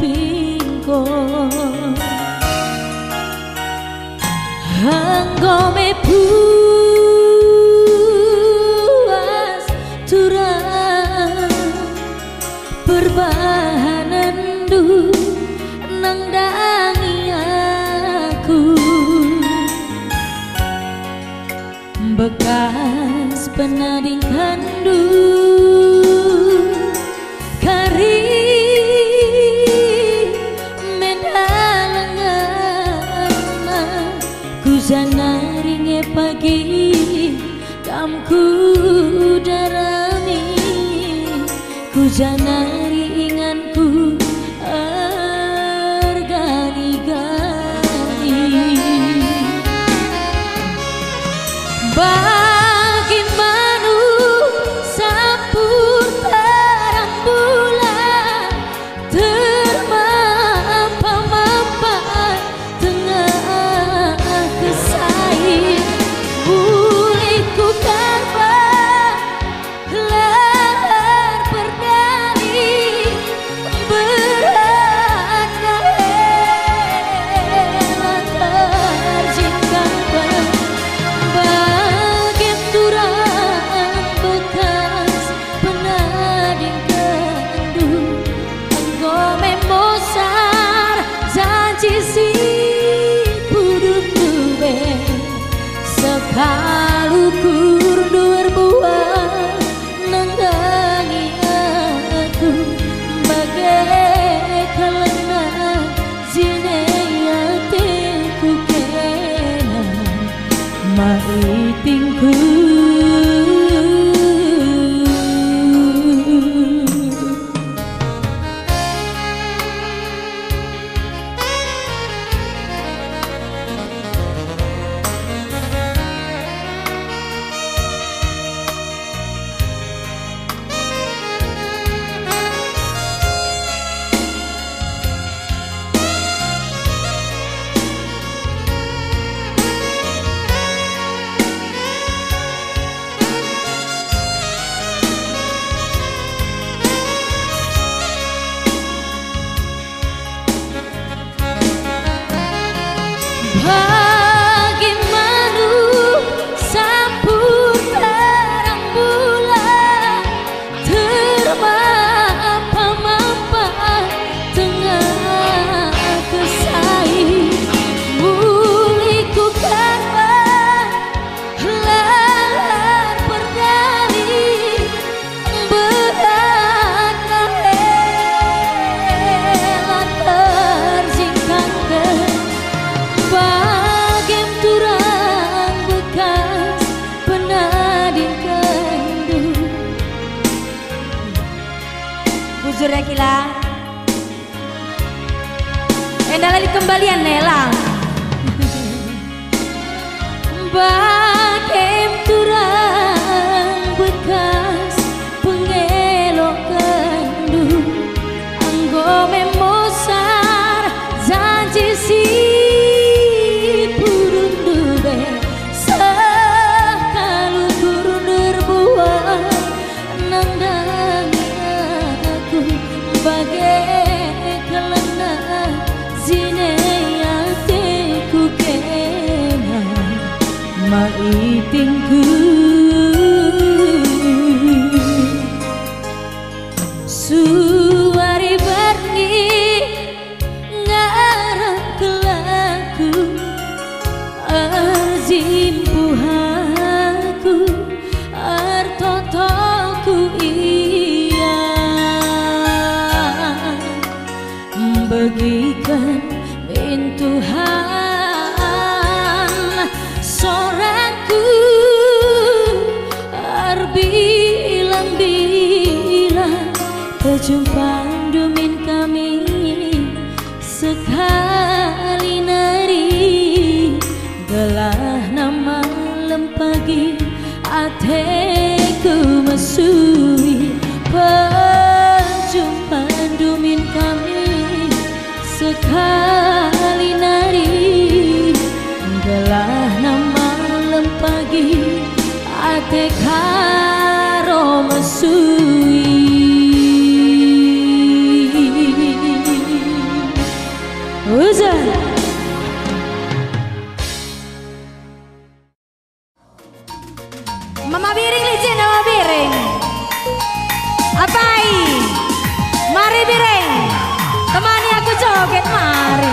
engko. Enggo me puas turang perbahanenndu nandangi aku. Bekas penadingkanndu kari menda lenganna, kujanari nge pagi kam kudarami, kujanari inganku ergani-gani. Bagi manu sampur terang bulan, termampa-mampa tengah kesai, ulihku karba lalap perdali, beratna ela terjingkangken, bage turang bekas penadingkenndu. Enggo me mosar janji si pudundu be, seh kal ukur ndu erbuah nandangi aku, bage kalena jine ateku kena maitingku. Bagi manu sampur terang bulan, termampa-mampa tengah kesai, mulihku karba lalap perdali, beratna ela terjingkangken, bage turang bekas penadingkenndu. Bujur ya, Kila. Enda la lit kembalian ne, lang. Bage turang bekas pengelokenndu, enggo me mosar janji si pudundu be, seh kal ukur ndu erbuah nandangi aku, bage kalena jine ateku kena maitingku. Suari berngi ngarap kelaku, erjimpuh aku, ertotoku ia. Begiken min Tuhan soraku, erbilang-bilang pejumpandu min kami. Sekali nari gelahna malem pagi, ateku mesui pejumpandu min kami. Sekali nari gelahna malem pagi, ate karo mesui. Ujan. Mama Biring, licin Mama Biring. Apai, mari Biring, temani aku joget, mari.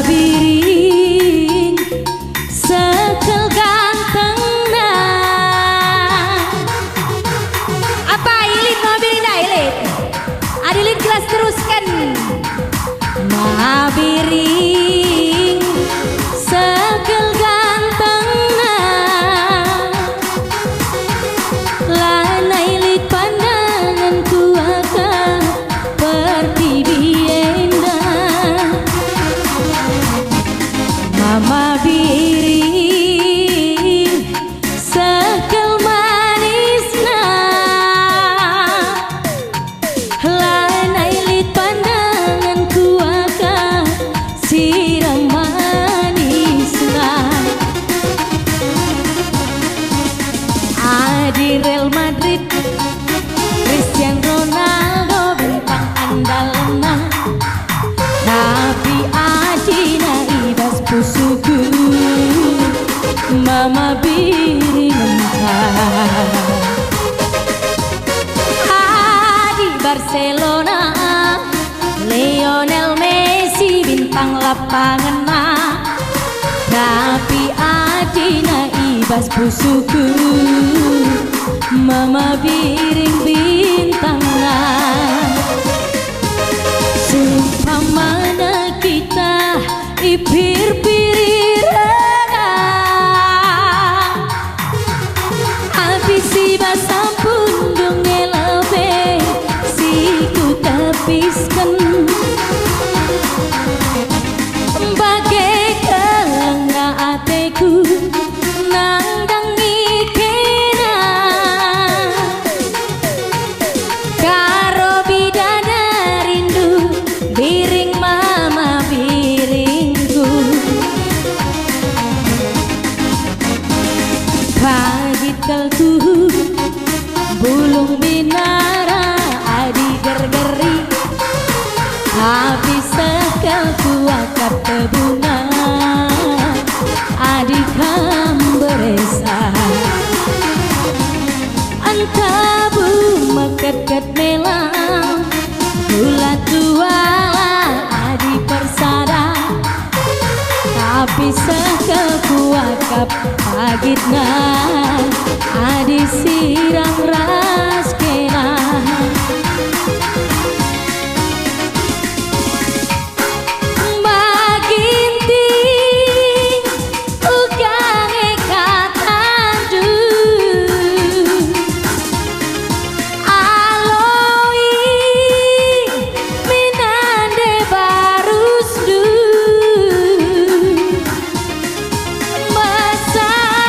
Biring sekel gantengna. Apai lit Mama Biring ndai lit? Adi lit jelas terusken. Mama Biring sekel gantengna. Lanai lit pandanganku aka pertibi enda. Mama Biring sekel manisna. Lanai lit pandanganku aka sirang manisna. Adi Real Madrid, Cristiano Ronaldo bintang andalna. Tapi adina i bas pusuhku, Mama Biring enda. Adi Barcelona, Lionel Messi bintang lapangenna. Tapi adina i bas pusuhku, Mama Biring bintangna. Seumpamana kita i pir-pir rega, api si bas ampun dunge lebe si kutepisken. Bage kelengna ateku nandangi kena. Karo bidadarindu, Biring Mama Biringku. Pagit kal tuhu bulung binara adi gergeri, tapi seh kal kuakap tebuna adi kam beresa. Entabu meketket mela, gula tuala adi persada, tapi seh kal kuakap pagitna adi sirang ras kena. Bagi nting uga nge katandu, aloi menande barusndu. Mesayang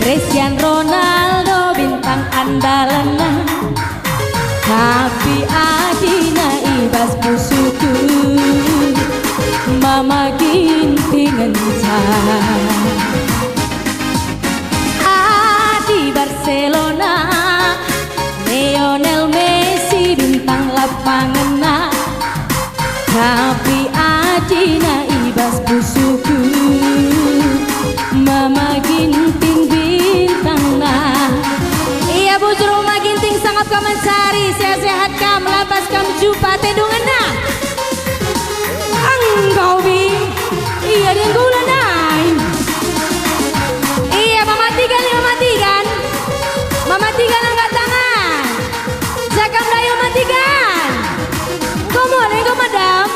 Cristiano Ronaldo bintang andalanna, tapi adina i bas pusuhku Mama Ginting ngenca. Adi Barcelona, Lionel Messi bintang lapangenna, tapi adina i bas pusuhku Mama Ginting bintangna. Ia bujur Mama Ginting, sangap kam mencari, sehat-sehat kam, lampas kam jumpa tedungenna. Enggo, Bi. Iya, dia gula nai. Iya, Mama Tigan, iya, Mama Tigan. Mama Tigan angkat tangan. Jaka merayu Mama Tigan. Enggo mulai, enggo madam.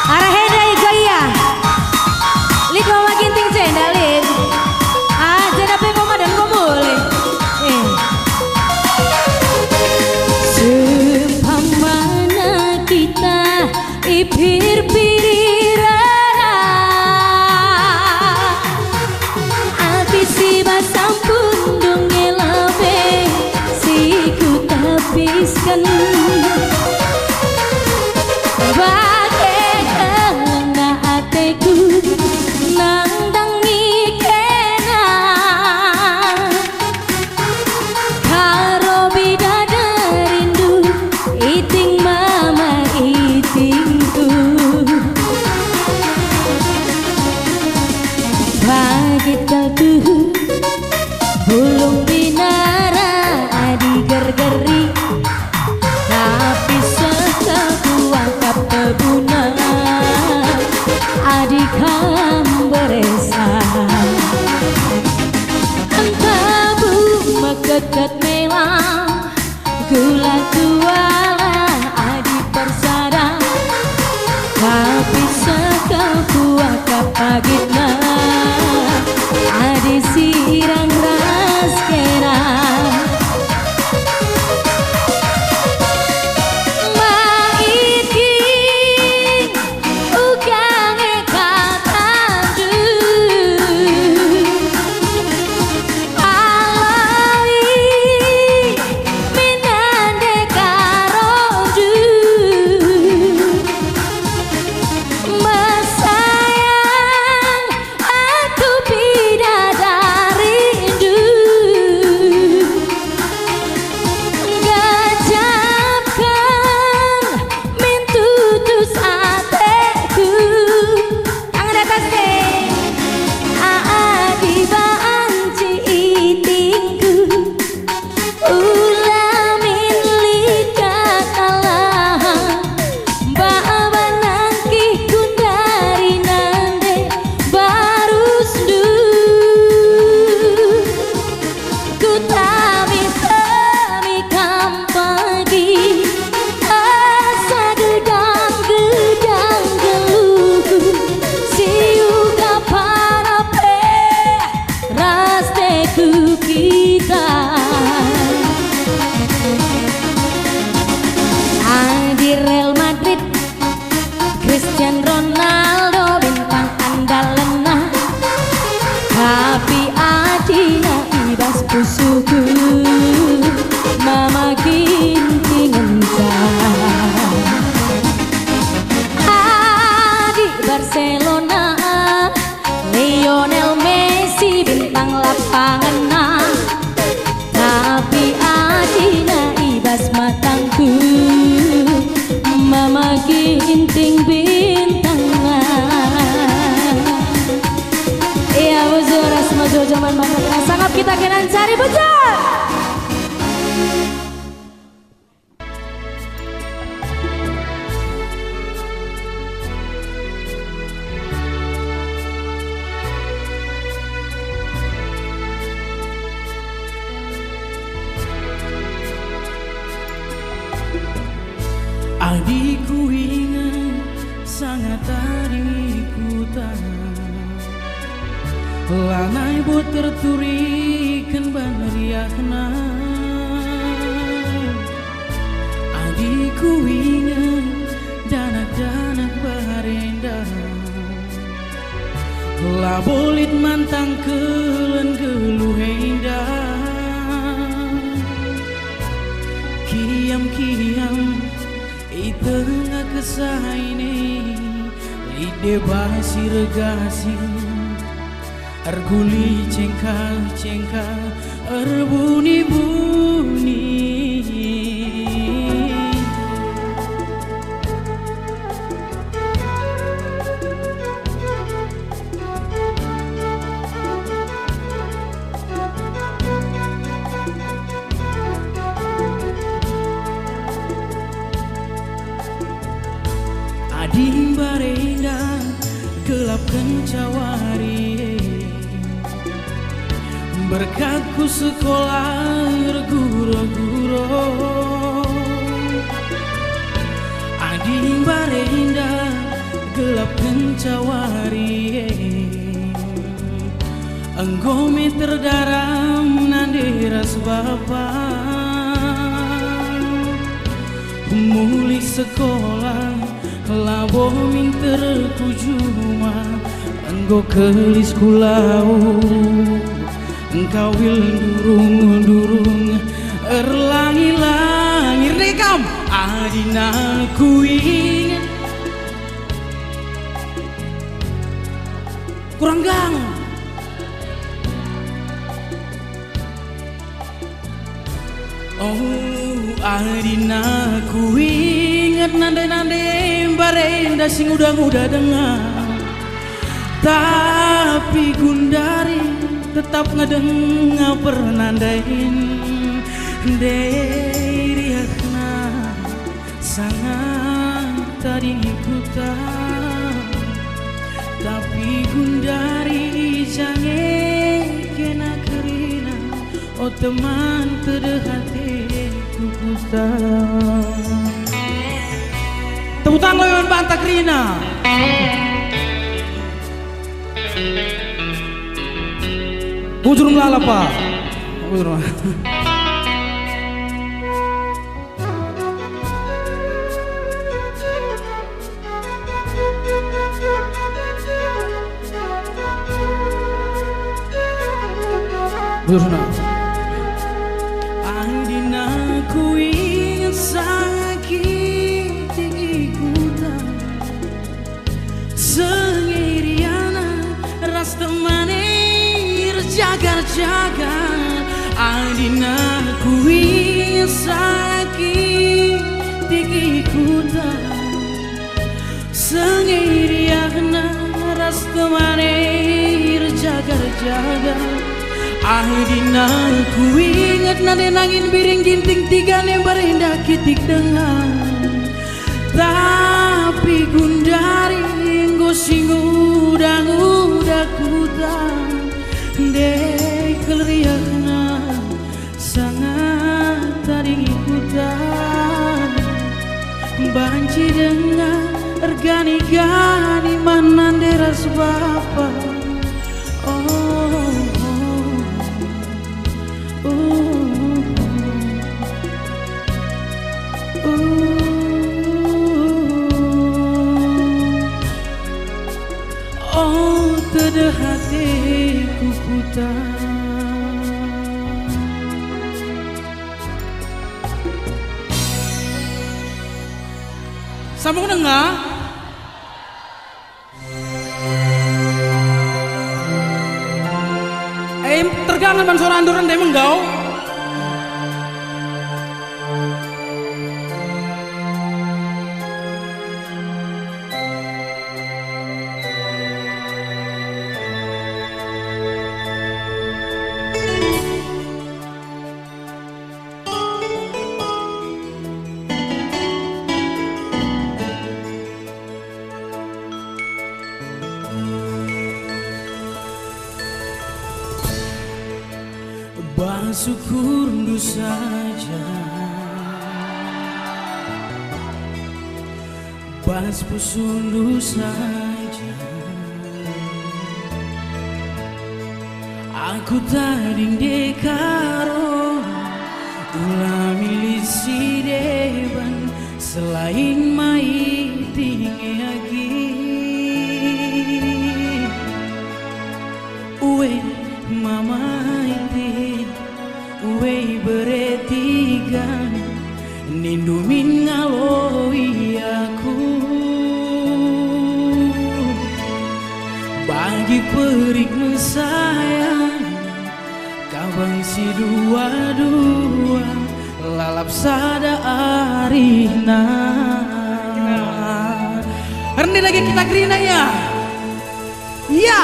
Arah enda i Goya. Lit Mama Ginting jenda, lit. Ah, jenda pe Mama dan Mama mulih. Eh. Seumpamana kita ipir-piri rara, adi si bas ampun dungge labe si kutapisken. Bage kena ateku nandangi kena. Karo bidadarindu, iting mama itingku. Bagit kal tuhu, bulung binara adi gergeri. Tapi seh kal kuakap tebuna, adi kam beresa. Entabu meketket mela, gula tuala adi persada. Tapi seh kal kuakap pagitna, adi sirang ras kena. Maiting uga nge katandu. Aloi menande karondu. Mesayang aku bidadarindu. Gejapken min tutus ateku. Tangan di atas deh. Adi banci itingku, ula min lit katalah, baba nangkihku ndari nande barusndu. Kutami-tami kam pagi, asa gedang-gedang geluhku, si uga pana pe ras teku kita. Adi Real Madrid, Cristiano Ronaldo bintang andalanna, tapi adina i bas pusuhku Mama Ginting ngenca. Adi Barcelona, Lionel Messi bintang lapangenna, tapi adina i bas matangku Mama Ginting bintangna. Ia, bujur ras Jaman masa kena sangap kita kena cari bejat. Adi kuinget sanga tading i kuta, lanai bo terturiken ban riahna. Adi kuinget danak-danak barenda, labo lit man tangkelen geluh enda. Kiam-kiam i tengah kesah ini, lit deba si ergasing, erguli cengkah-cengkah, erbuni-buni. Adi mbarenda gelap kenca wari e, berkatku sekolah erguro-guro. Adi mbarenda gelap kenca wari e, enggo me terdaram nande ras bapa. Mulih sekolah labo minter ku juma, enggo kelis ku lau, engkawil ndurung-ndurung erlangi-langi. Erdekam, adina kuinget. Kurang gang. Oh, adina kuinget nande-nande mbarenda si nguda-nguda denga. Tapi gundari tetap ngedenga pernanden. Ndai riahna sanga tading i kuta, tapi gundari i ja nge kena kerina, o teman, tedeh ate ku kuta. Tepuk tangan man banta kerina. Bujur melala, Pak. Bujur. Bujurna. Adina kuinget sanga kitik i kuta. Sengiriana ras temane erjagar-jagar, adina kuinget sanga kitik i kuta. Sengiriana ras temane erjagar-jagar, adina kuinget nande nangin biring Ginting Tiga nembar enda kitik denga. Tapi gundari enggo si nguda-nguda kuta, ndai kal riahna sanga tading i kuta. Banci denga ergani-gani man nande ras bapa. Oh, oh. Oh, tedeh ate ku kuta. Sambung denga. Eh, tergangan man sora andu rende menggau. Syukurndu saja, bas pusuhndu saja. Aku tading ndekah ro, ula milih si deban, selain Maite nge agi. Ue, Mama Ite, ue bere tiga, nindu min ngaloi aku. Bagi perik me sayang, kabang si dua-dua, lalap sada arihna. Rende dage kita kerina, ya. Ya.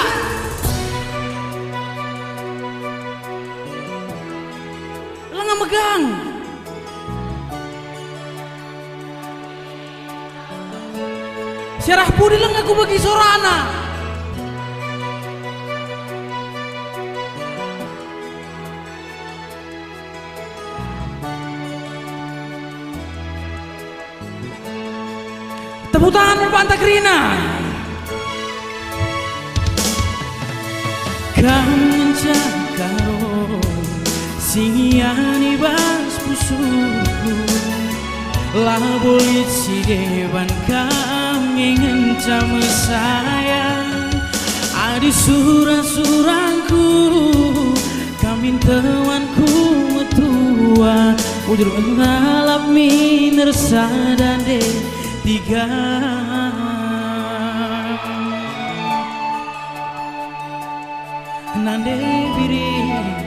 Langa megang. Siarah pudi langa kubegi sorana. Tepuk tangen man banta kerina. Kam ngenca karo si ngiani bas pusuhku. Labo lit si deban kam nge ngenca me sayang. Adi sura-surangku, kam min temanku metua, bujur ngalap miner sada nde tiga. Nande biring.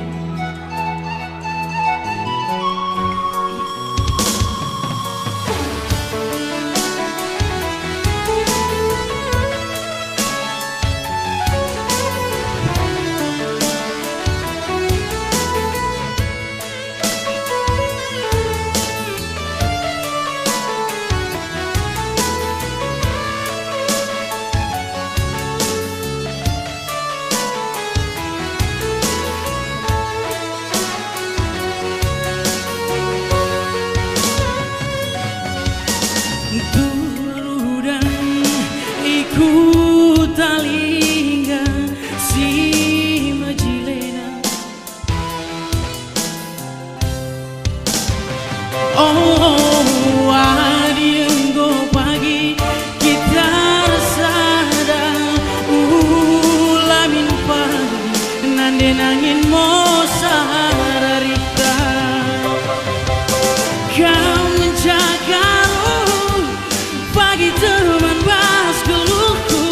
Turudan i kuta Lingga si mejilena. Oh, adi enggo pagi kita ersada, ula min pagi nande nangin mosa rarita. Kam ngenca karo pagi teman bas geluhku.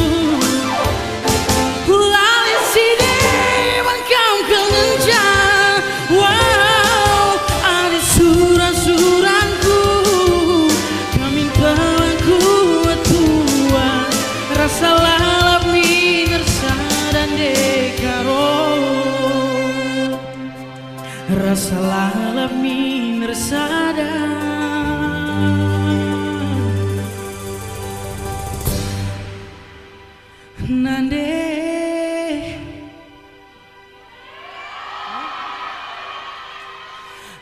Lalap si deban kam kal ngenca. Wow, adi sura-surangku, kam min temanku metua, rasa lalap miner sada nde karo. Rasa lalap miner sada. Nande.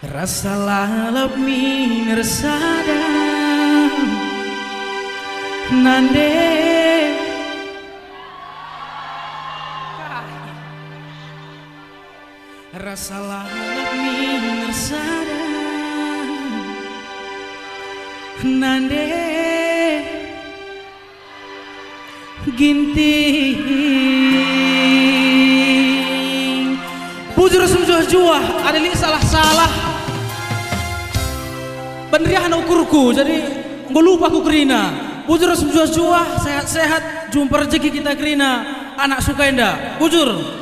Rasa lalap miner sada. Nande. Rasa lalap miner sada. Nande. Ginting. Bujur ras mejuah-juah, adi lit salah-salah. Bas meriahna ukurku, jadi enggo lupa aku kerina. Bujur ras mejuah-juah, sehat-sehat, jumpa rejeki kita kerina, anak suka enda. Bujur.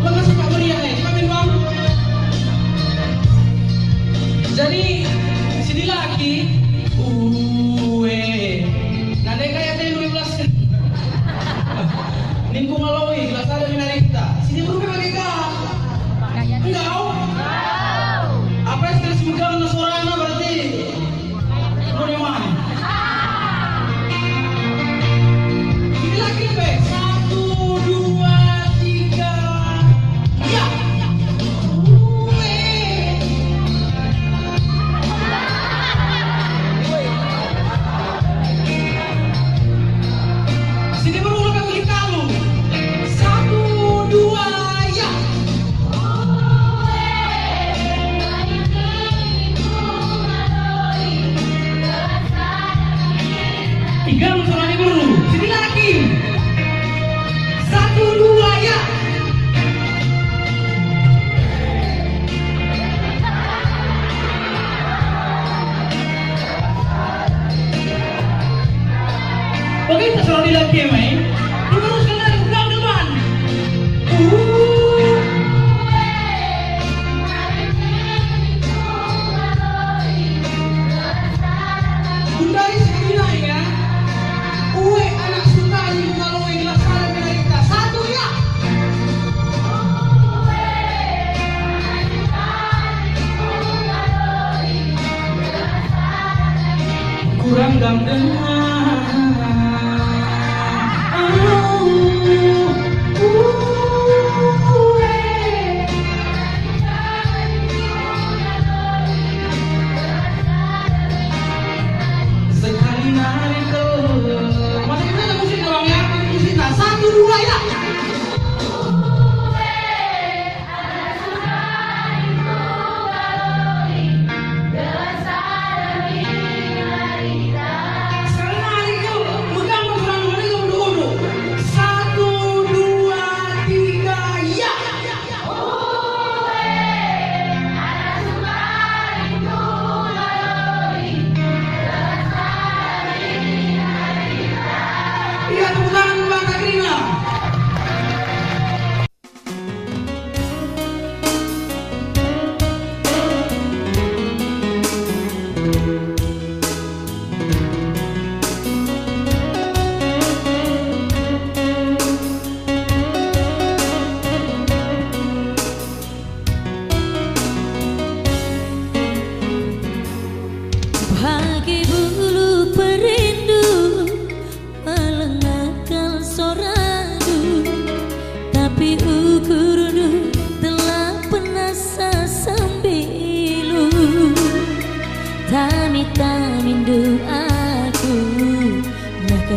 Makasih, Kak Maria, eh. Kami, Bang. Jadi, si dilaki, ue. Nande kaya telu belas. Ningku ngaloi, gelah sada mina rita. Si diberu pe bage ka. Enggau. Apa yang terus megang suaranya berarti? Satu, dua, tiga, ya. Sini berulang kami talu. Satu, dua, ya. Tiga, suaranya dulu. Sini lagi. Satu, dua, ya. Bagi tak salah di lagi, mai. Terus kena, ulang depan. Uh. Gundari sekali ya. Ue anak Sutani mengaloi gelah sada mina rita. Satu ya. Kurang gam dengar. Au, ue.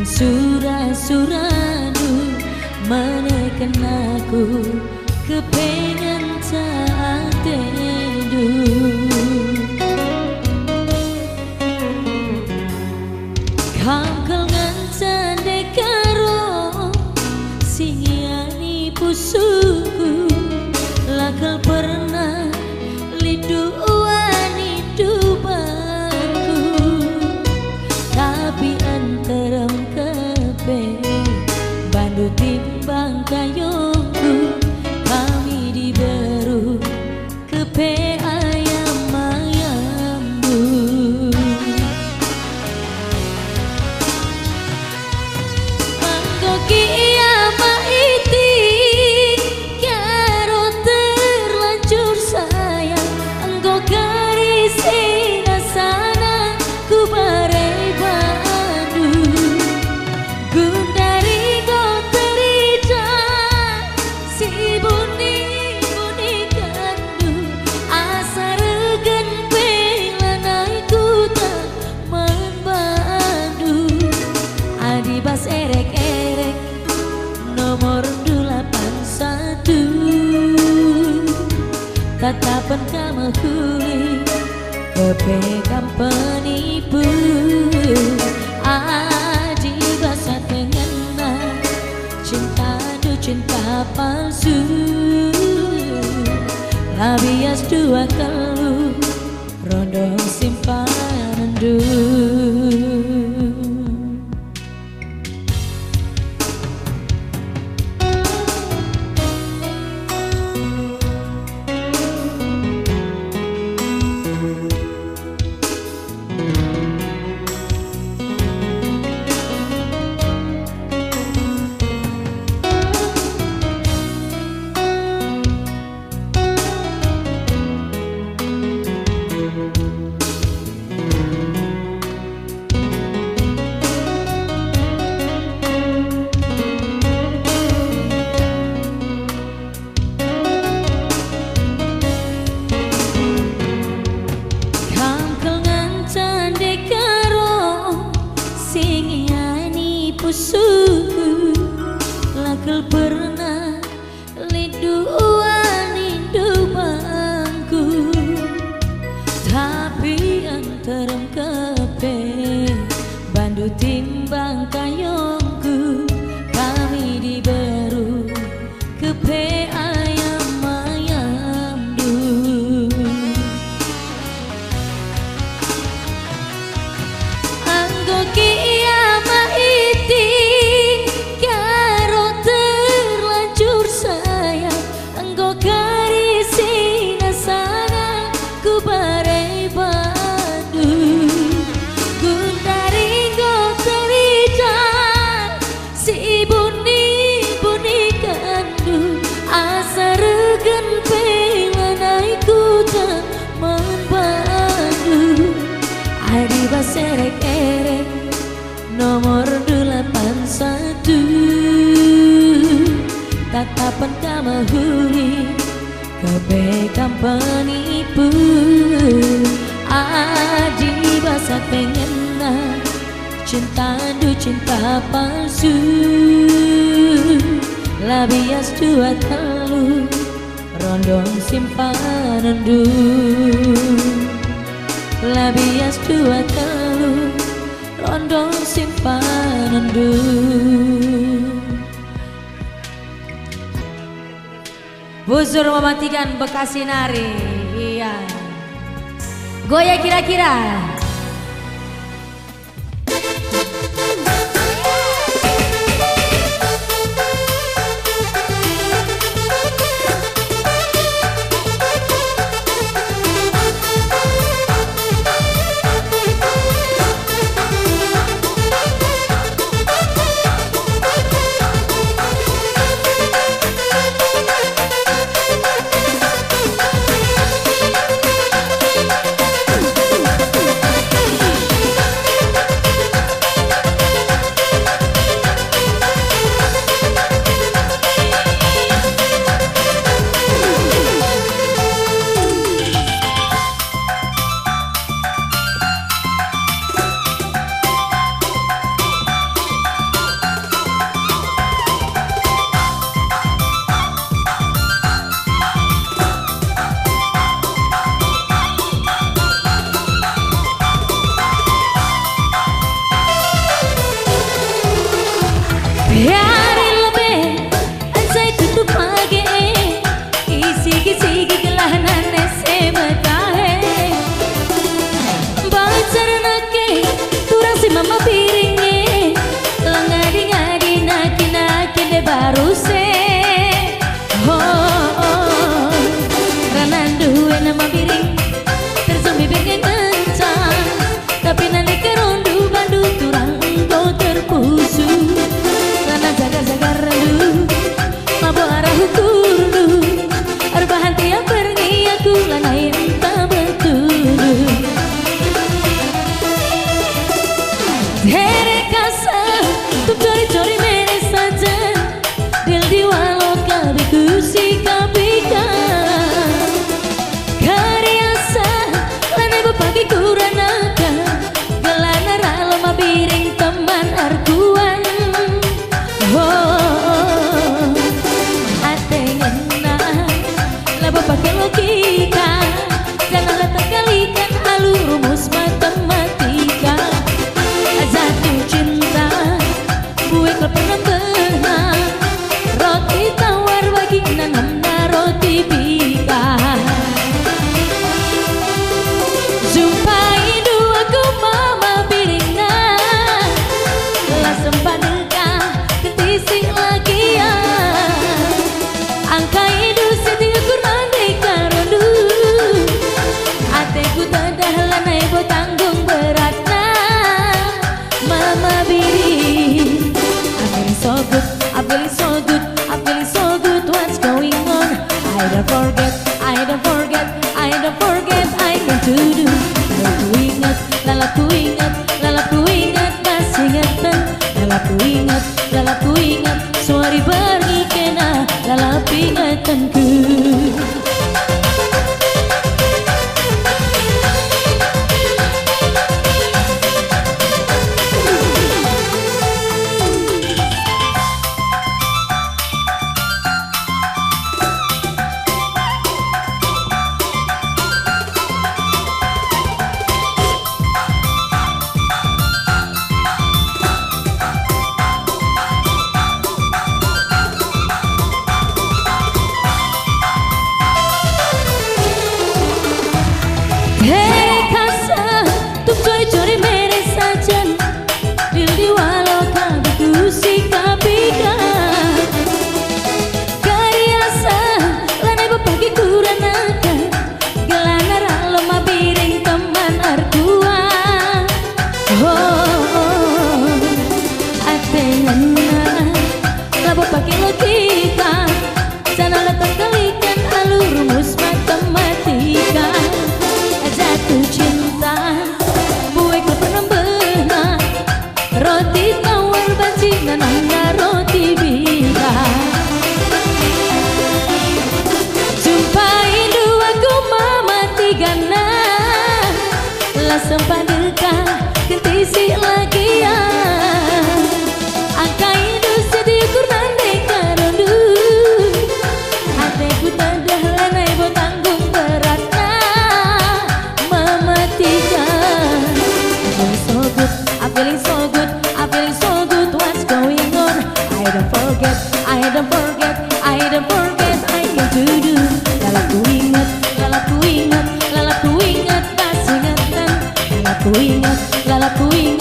Sura-surandu meneken aku, kepengenta atendu. Kam kal ngenca ndekah ro, si ngiani pusuhku, la kal pernah lit duanindu bangku. Tapi nterem kepe bandu timbang kayongku, kami diberu kepe ayam-ayamndu. Enggo kiamat iti, kiaro terlanjur sayang, enggo kari sinasana kubare bandu. Gundari enggo terida si buni-bunikan. Asa regen pe lanai kuta man bandu. Adi bas erek-erek nomorndu lapan satu. Tatapen ka mehuli, kepe kam penipu. Adi bas ate ngena, cintandu cinta palsu. Labias dua kelu rondong simpanenndu. Kam kal ngenca ndekah ro, si ngiani pusuhku, la kal pernah lit duanindu bangku. Tapi nterem kepe bandu timbang kayongku, kami diberu kepe ayam-ayamndu. Enggo kiamat iti, kiaro terlanjur sayang, enggo kari sinasana kubare bandu. Gundari enggo terida si buni-bunikenndu, asa regen pe lanai kuta man bandu. Adi bas erek-erek nomorndu lapan satu. Tatapen ka mehuli, kepe kam penipu. Adi bas ate ngena, cintandu cinta palsu. Labias dua telu rondong simpanenndu. Labias dua telu rondong simpanenndu. Bujur mematikan Bekasi nari. Iya. Goyang kira-kira. Lanai bo tanggung beratna, Mama Biring. I'm feeling so good, I'm feeling so good, I'm feeling so good, what's going on? I don't forget, I don't forget, I don't forget, I can to do. Lalap ku inget, lalap ku inget, lalap ku inget, bas ingeten. Lalap ku inget, lalap ku inget, suari berngi kena, lalap ingetenku. Hei kasa, tuk coy-coy mere sajan, dil diwalo kabiku si kapika. Kariasa, lanai bepagi kuranakan, gelana ralo Mama Biring teman erkuah. Oh, ate ngena, labo pake logika, sana la terkalikan alu rumus matematika. Jatuh cinta, buek la pernah bena, roti tawar banci nanangna roti bina. Jumpa indu aku Mama Tigana, la sempat dekah, kentisik lagi ya. Angka indu sedi ukur nande karondu. Ateku tedah lanai bo tanggung beratna, Mama Tiga. I'm feeling so good, I'm feeling so good, I'm feeling so good, what's going on? I don't forget, I don't forget, I don't forget, I can to do. Lalap ku inget, lalap ku inget, lalap ku inget, bas ingeten. Lalap ku inget, lalap ku inget,